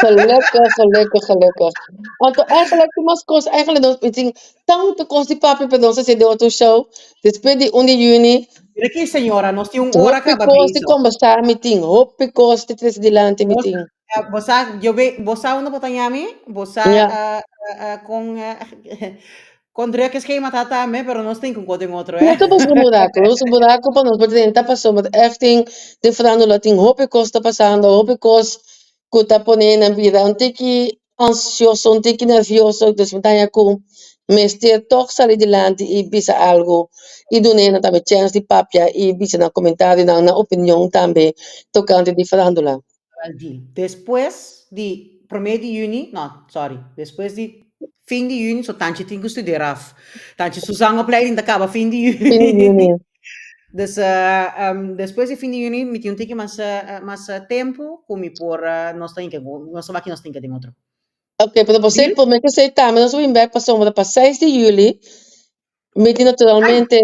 Gelukkig, gelukkig, gelukkig. Want eigenlijk tin mas kos, eigenlijk nos mi tin tanto kos di papia, pero nos a hasi den otro show. Despues di un di juni. Mira aki señora, nos tin un ora Hopi kaba kos di bezig. kombersá mi tin, hopi kos di trese dilanti mi Nos, tin. bo sa, yo be, bo sa unda bo ta yami? Bo sa Ja. kon Kon druk e schema ta tambe, pero nos tin ku den otro, No eh. ta busca un buraco, no busca un buraco pa nos por drenta pasobra echt tin den farándula tin hopi cos ta pasando, hopi cos cu ta pone nan bira un tiki ansioso, un tiki nervioso, dus mi ta haña cu mester toch sali dilanti y bisa algo y duna nan tambe chens di papia y bisa nan comentarionan, nan opinion tambe tocante di farándula. Di despues di prome di juni, no, sorry, despues di fin di juni, so Tanchi tin ku studeer af. Tanchi su zangopleiding ta kaba fin di Fin di juni. juni. Dus despues di fin di juni mi tin un tiki mas mas tempu ku mi por nos ta hinka nos ta wak nos ta hinka den otro. Ok, pero bo Deal? por me ku esei tambe nos a bin bek pasobra pa seis di juli Mi tin naturalmente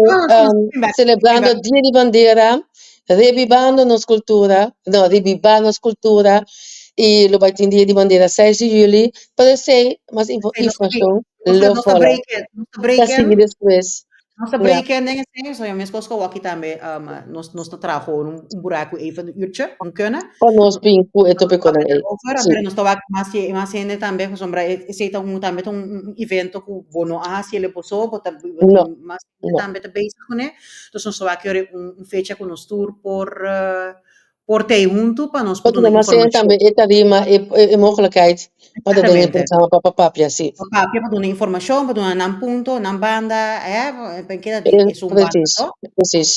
celebrando Dia di Bandera, revivando nos cultura, no, reviva nos cultura y lo bay tin Dia di Bandera seis di juli, pero esey mas informacion lo follow. Ta sigui despues. Nos ta breken den esey, so meskos ku awaki tambe nos ta traha gewoon un buraku even un uurtje, un kunnen. Pa nos bin ku e topiconan ey. Over, pero nos ta wak mas mas hende tambe, pasobra esey ta un tambe ta un evento ku bo no a hasi el bo so, bo ta bo No, tin mas hende no. tambe ta bezig kuné. Dus nos ta wak yori un fecha ku nos tur por por t'ei huntu pa nos por Pasobra duna mas hende informashon. tambe e tarima e e mogelijkheid pa ta den e Exactamente. programa pa pa papia, si. Pa papia, pa duna informashon, pa duna nan punto, nan banda, eh, pa keda di esun banda, Precies, no? precies.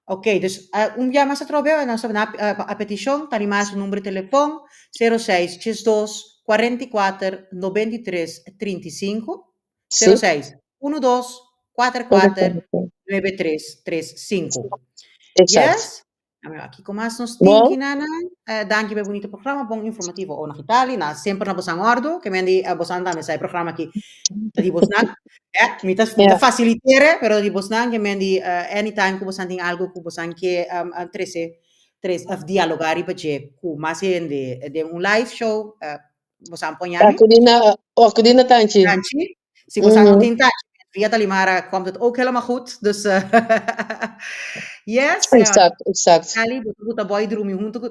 Ok, dus un bia mas atrobe nos ta na a petishon ta animá su number di telefon 06 12 44 93 35 06 12 44 93 35. Exacto. Yes? Kiko mas nos tin Bon. ki nana? Danki pa e bunito programa, bon informativo. O na Gitali, na semper na bosan ordo, ke men di bosan tambe sa e programa aki ta di bosnan. Eh, mi ta mi ta facilitere, pero di bosnan ke men di anytime ku bosan tin algo ku bosan ke trese tres of dialoga riba dje ku mas hende den un live show, bosan por ñami. Akudí na, akudí na Tanchi. Tanchi. Si bosan no tin Tanchi, via Talimara komt het ook helemaal goed. Dus, yes. Exact, exact. Sally, bo ta buta boy drumi hunto ku...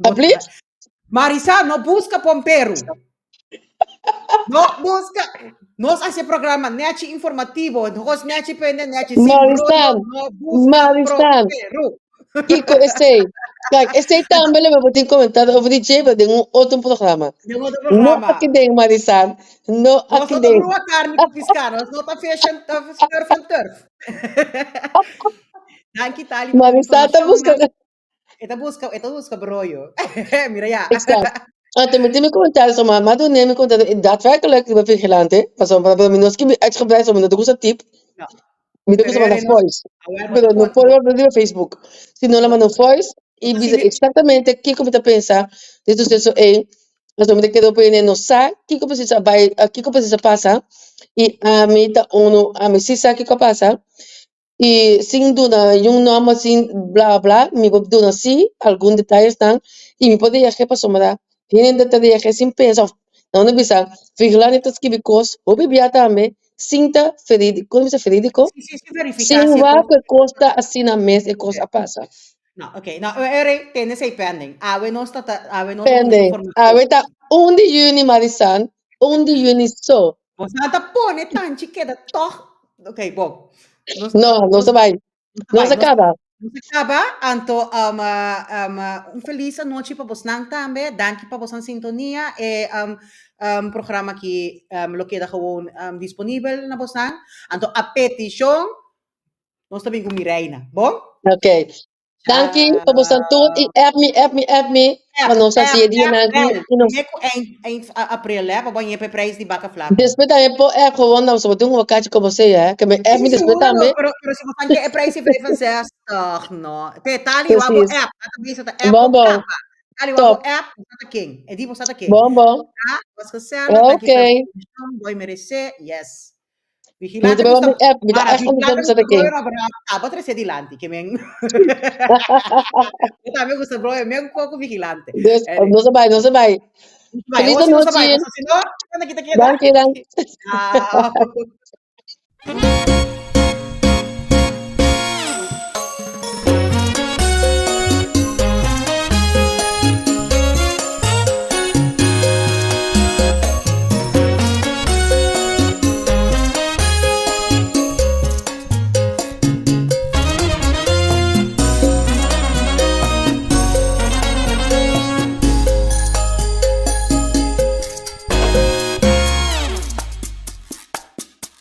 Alsjeblieft? Marisa, no busca pomperu. No busca. Nos hace programa nechi informativo, nos nechi pende nechi sin Marisan, rollo, no busca Marisan. pomperu. Kiko esei? Kijk, esei tambe lo mi tin comentario over di dje, pero den un otro programa. Den otro No programa. aki den, Marisan. No Nos aki no ta den. brua carne cu pisca, nos no ta fish and surf and turf. Danki Tali pa Marisan ta informacion. busca. E ta busca, e ta busca broyo. Mira ya. Exacto. Anto mi tin mi comentario, so ma dune mi comentario y daadwerkelijk riba vigilante, pasobra pa mi no skibi uitgebreid, so mi no ta gusta tip. No. Mi ta gusta Pero manda nos voice. Awel, Pero no por riba Facebook. Si no la manda un voice y Así bisa exactamente kiko mi ta pensa di suceso ei. Pasobra mi ta kere opini no sa kiko precies a bai, kiko precies a pasa y ami ta uno, ami si sa kiko a pasa y sin duna yun nomber, sin bla bla, mi por duna si algun detayesnan y mi por reage pasobra hende ta reage sin pensa of nan a bisa vigilante ta skibi kos hopi bia tambe sin ta verídico, kon bisa verídico? Sí, sí, sí, verifica Sin si e wak kos ku e kos ta asina mes e kos a pasa. No, ok. No, ere, tene esei pending. Awe nos ta, ta awe nos ta duna Pending. informashon. Awe ta un di yüni, Marisan, un di yüni so. Bosan ta pone tanchi keda tòg. Ok, bon. Nos, No, nos ta bai. nos ta Nos bai. a kaba. Nos a kaba. Anto, um, um, un felis anochi pa bosnan tambe. Danki pa bosan sintonia. E um, um, programa aki um, lo keda gewoon um, disponibel na bosnan. Anto, a petishon, nos ta bin ku mi reina. Bon? Ok. Danki pa bosan tur y app mi, app mi, app mi pa nos haci e dianan aki y nos. Promé cu eind, eind april hè, pa bo ñepa e prijs di Baka Flaco. Despues tambe por app gewoon dan pasobra tin un wakachi como sea hè, ke mi app mi despues tambe. Pero, pero si bosan ke e prijs di 65 no. Te tali wa bo Precies. app, ta ta bisa ta app Bon bo bon. kapa. Tali wa bo Top. app, bo sa ta ken. E di bo sa ta ken. Bon bon. Ja, was gezellig. Danki pa Oké. e informacion. Boy merece. Yes. Mi Vigilante ta gusta mi app, mi ta Mara, echt vigilante ondertussen gusta zet ik in. broer abraço. Ah, bo trece dilanti, ke men. Mi tambe gusta broer, men poco vigilante. Dus, nos a bai, nos a bai. Bai, Feliz hoor, si nos a bai, nochi. paso si no, cuando kita keda. Danki, danki. Ciao.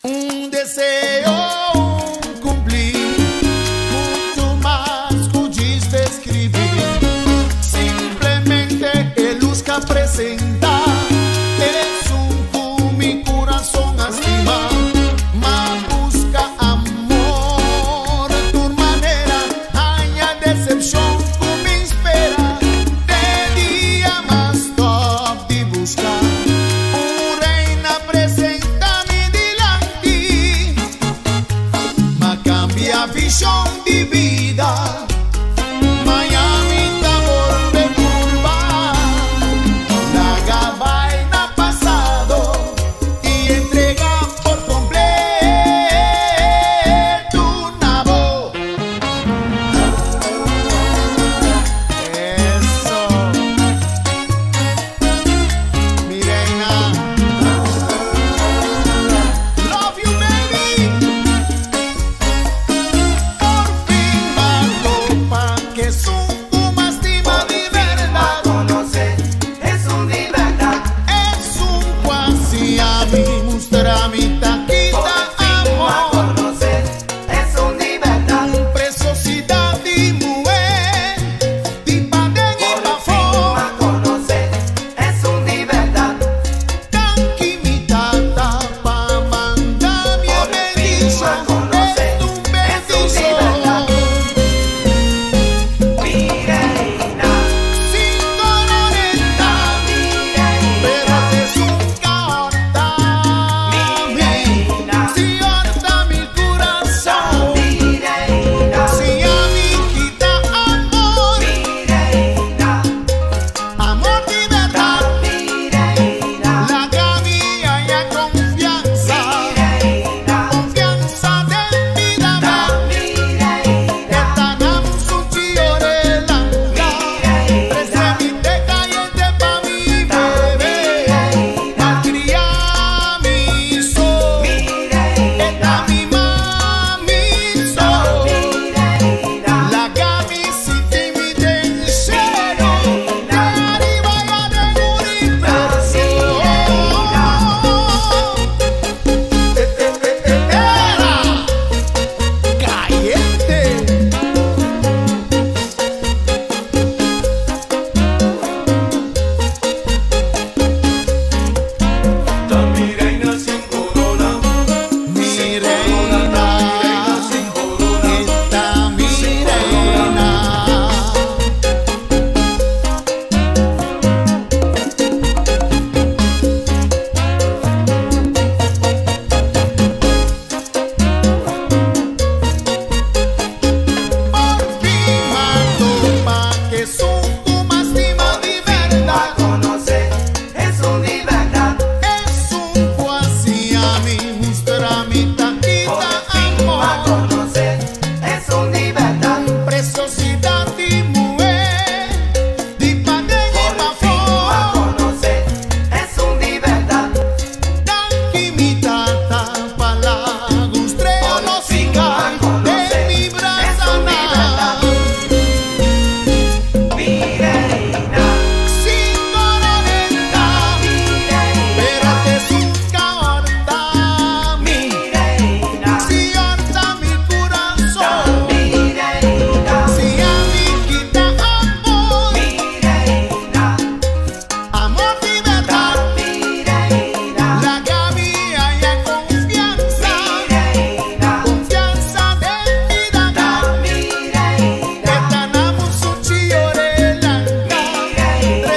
Un deseo cumplí, mucho mas cu djis describí. Simplemente e luz ca presenta, esun cu mi curazon a stima. Ma busca amor tur manera, haña decepcion cu mi spera. Te dia mas stop di busca, un reina presenta mi dilanti. Ma cambia vision di bida, Miami ta bolbe curva. Laga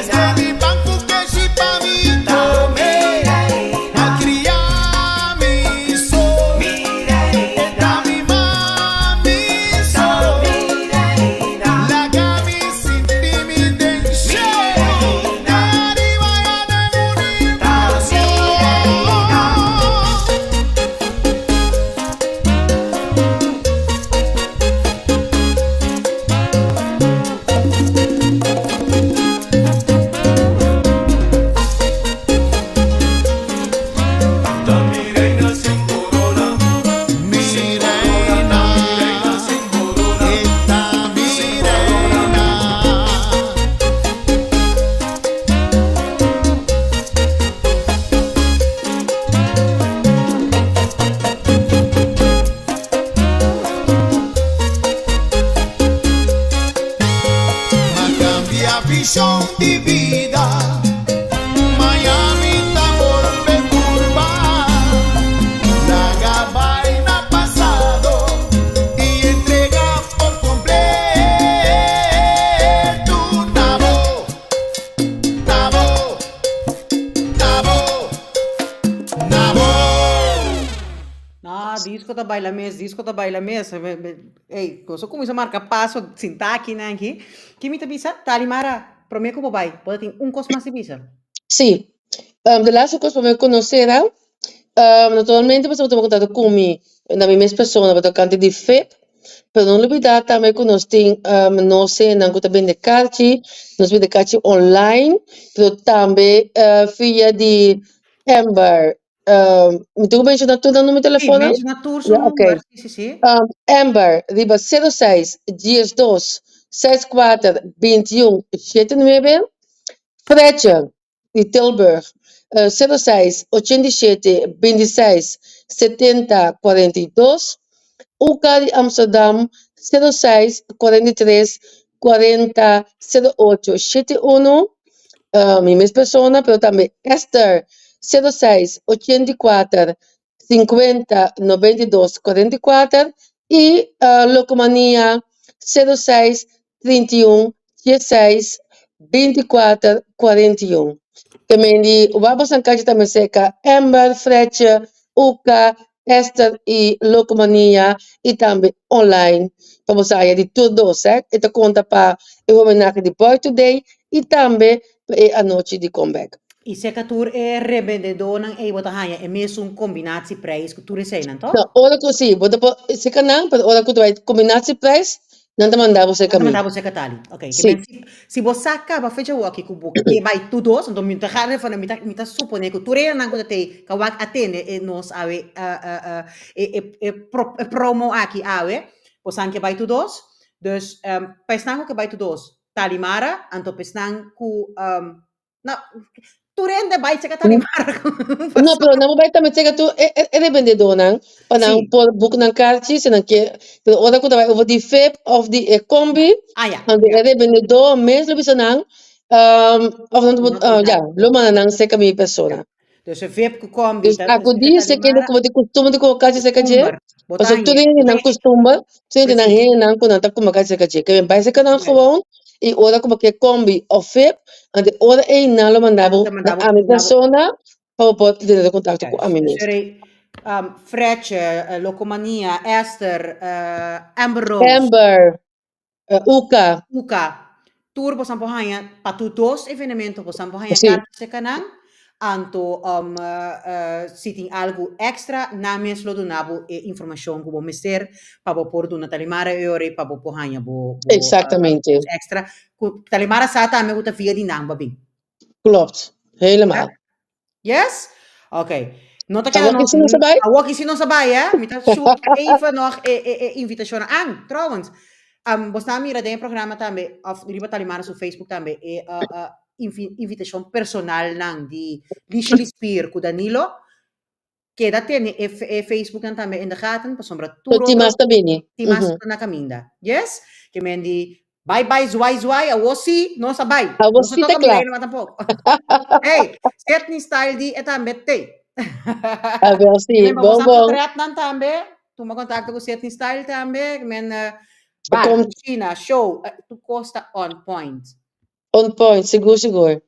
Desde mi pan ku keshi pa mi kome Malkria mi so E ta mi mami so Laga mi sinti mi den shelu Ariba ya den universo. Mi reina, e ta mi reina. Ma cambia vision di bida Miami ta bolbe purba Laga bai na pasado y entrega por completo Na bo, na bo, na bo, na bo. No, disco ta baila mes, disco ta baila mes. Ey, nos a cuminsa marca paso sinta aki nan aki. Ki mi ta bisa? Talimara, prome cu bo bay, bo ta tin un cos mas di bisa. Sí. De laatste cos pa mi conoce era, naturalmente pasobra bo tuma contacto cu mi na mi mes persona pa tocante di FIP, pero no lubida tambe cu nos tin nos hendenan cu ta bende karchi, nos bende karchi online, pero tambe via di Amber Mi tin ku menshoná tur nan numero Sí, telefono? menshoná tur su Ja, oké. number. Sí, sí, sí. Amber riba 06 12 64 21 79. Fredje di Tilburg 06 87 26 70 42. Uka di Amsterdam 06 43 40 08 71. Mi mes persona pero tambe Esther 06 84 50 92 44 y Locomania 06 31 16 24 41. Te men di wak boso kachi tambe serka Amber, Fredje, Uka, Esther y Locomania y tambe online pa boso haya di tur dos eh. E ta conta pa e homenahe di Boy Today y tambe pa e anochi di comeback. Y serka tur e rebendedornan ey bo ta haya e mesun combinatieprijs cu tur eseynan, toch? No, ora cu si, bo ta por serka nan, pero ora cu ta bay combinatieprijs, nan ta manda bo serka Nan ta mi. manda bo serka Tali. Ok, ke Si. men si, si bo sa caba fecha woki cu bo ke bay tur dos, anto mi ta ga refone, mi ta, mi ta supone cu tur enan cu ta tey ka wak atende e nos awe, e, e, e pro, e promo aki awe, bo san ke bay tur dos. Dus, pa esnan cu ke bay tur dos, Talimara, anto pa esnan cu no, tur hende bai cheka Talimara. No, pero nan por bai tambe cheka tur e e rebendedornan pa nan Sí. por boek nan karchi si nan ke. Pero ora ku ta bai over di FIP òf di e kombi, Ah ya, anto ya. e rebendedor mes lo bisa nan òf nan No ya, kontakto. lo manda nan serka mi persona. Ya. Dus e VIP ku kombi Dus ta akudí serka serka hende Talimara. ku bo tin kustumber di kume karchi serka dje, Kustumber. Bo ta pasobra tur hañ'é. hende Bo ta nan hañ'é. kustumber, tur hende nan Precies. hendenan ku nan ta kume karchi serka dje. Ke men bai serka nan Juist. gewoon i ora ku bo ke kombi òf VIP, anto e ora ei nan lo manda Nan bo ta na manda bo, ami duna bo. persona pa bo por tene kontakto ku Juist. ami Dus mes. er Fredje, Locomania, Esther, Amber Rose. Amber, Uka. Uka. Tur bosan por haña pa tur dos evenemento bosan por haña Sí. karchi serka nan. Anto si tin algu extra nan mes lo duna bo e informashon ku bo mester pa bo por duna Talimara e ora ei pa bo por haña bo bo Exactamente. kos extra. Ku Talimara sa tambe ku ta via di nan bo a bin. Klopt. Helemaal. Yes? Ok. No ta keda Awor ki nos... si nos a bai? Awor ki si nos a bai, hè? Mi ta shoot even nog e, e, e invitacion. Ang, trouwens, um, bos na mira den e programa tambe, of riba Talimara su Facebook tambe, e uh, uh, invi invitacion personal nan di Lishi Lispier ku Danilo. Keda tene e, e Facebook nan tambe in de gaten, pasobra tur Tin otro mas ta bini. tin mas Mhm. ta na caminda. Yes? Ke men di Bye bye zwaai zwaai, awo sí nos a bai. Awo Nos a sí ta toca kla. Mirena tampoco. Hey, Setney Style di e tambe te. A ver sí, Men, bon vamos a bon. portret nan tambe. Tuma contacto cu Setney Style tambe. Men, bar, Kom cucina, show, tu costa on point. On point, sigur sigur.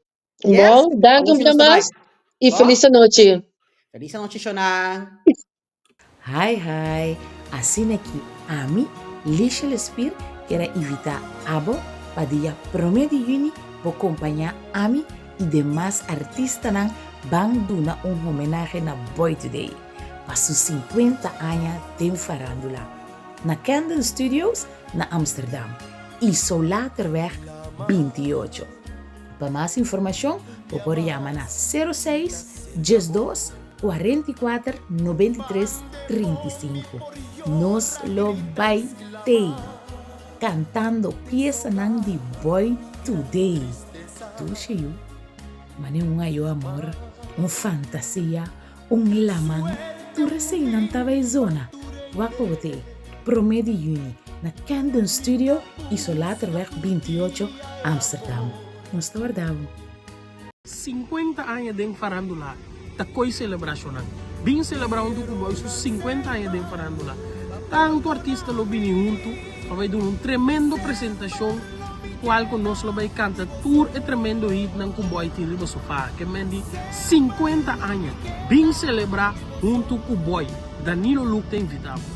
Yes? Bon, danki Awor un si bia nos ta bai. mas i Bo? felis anochi. Felis anochi shonnan. Hi hi, asina ki ami, Lisha Lespier, kier a invita abo pa dia prome di juni bo kompaña ami i demas artistanan ban duna un homenahe na Boy Today pa su 50 aña den farandula na Camden Studios na Amsterdam, Isolaterweg 28. Pa mas informashon bo por yama na 06 12 44 93 35. Nos lo bai tei kantando piesanan di Boy Today. Dushi yu, mane un ayo amor, un fantasia, Un laman tur eseinan taba e zona. Wak pa bo te prome di juni na Camden Studio Isolatorweg 28 Amsterdam. Nos ta warda bo. 50 aña den farandula ta koy selebrashonnan. Bin selebrá huntu ku Boy su 50 aña den farandula. Tantu artista lo bini huntu pa bai duna un tremendo presentashon kual ku nos lo bai kanta tur e tremendo hitnan ku Boy tin riba su faha. Ke men di 50 aña. Bin selebrá huntu ku Boy. Danilo Luke ta invitá bo.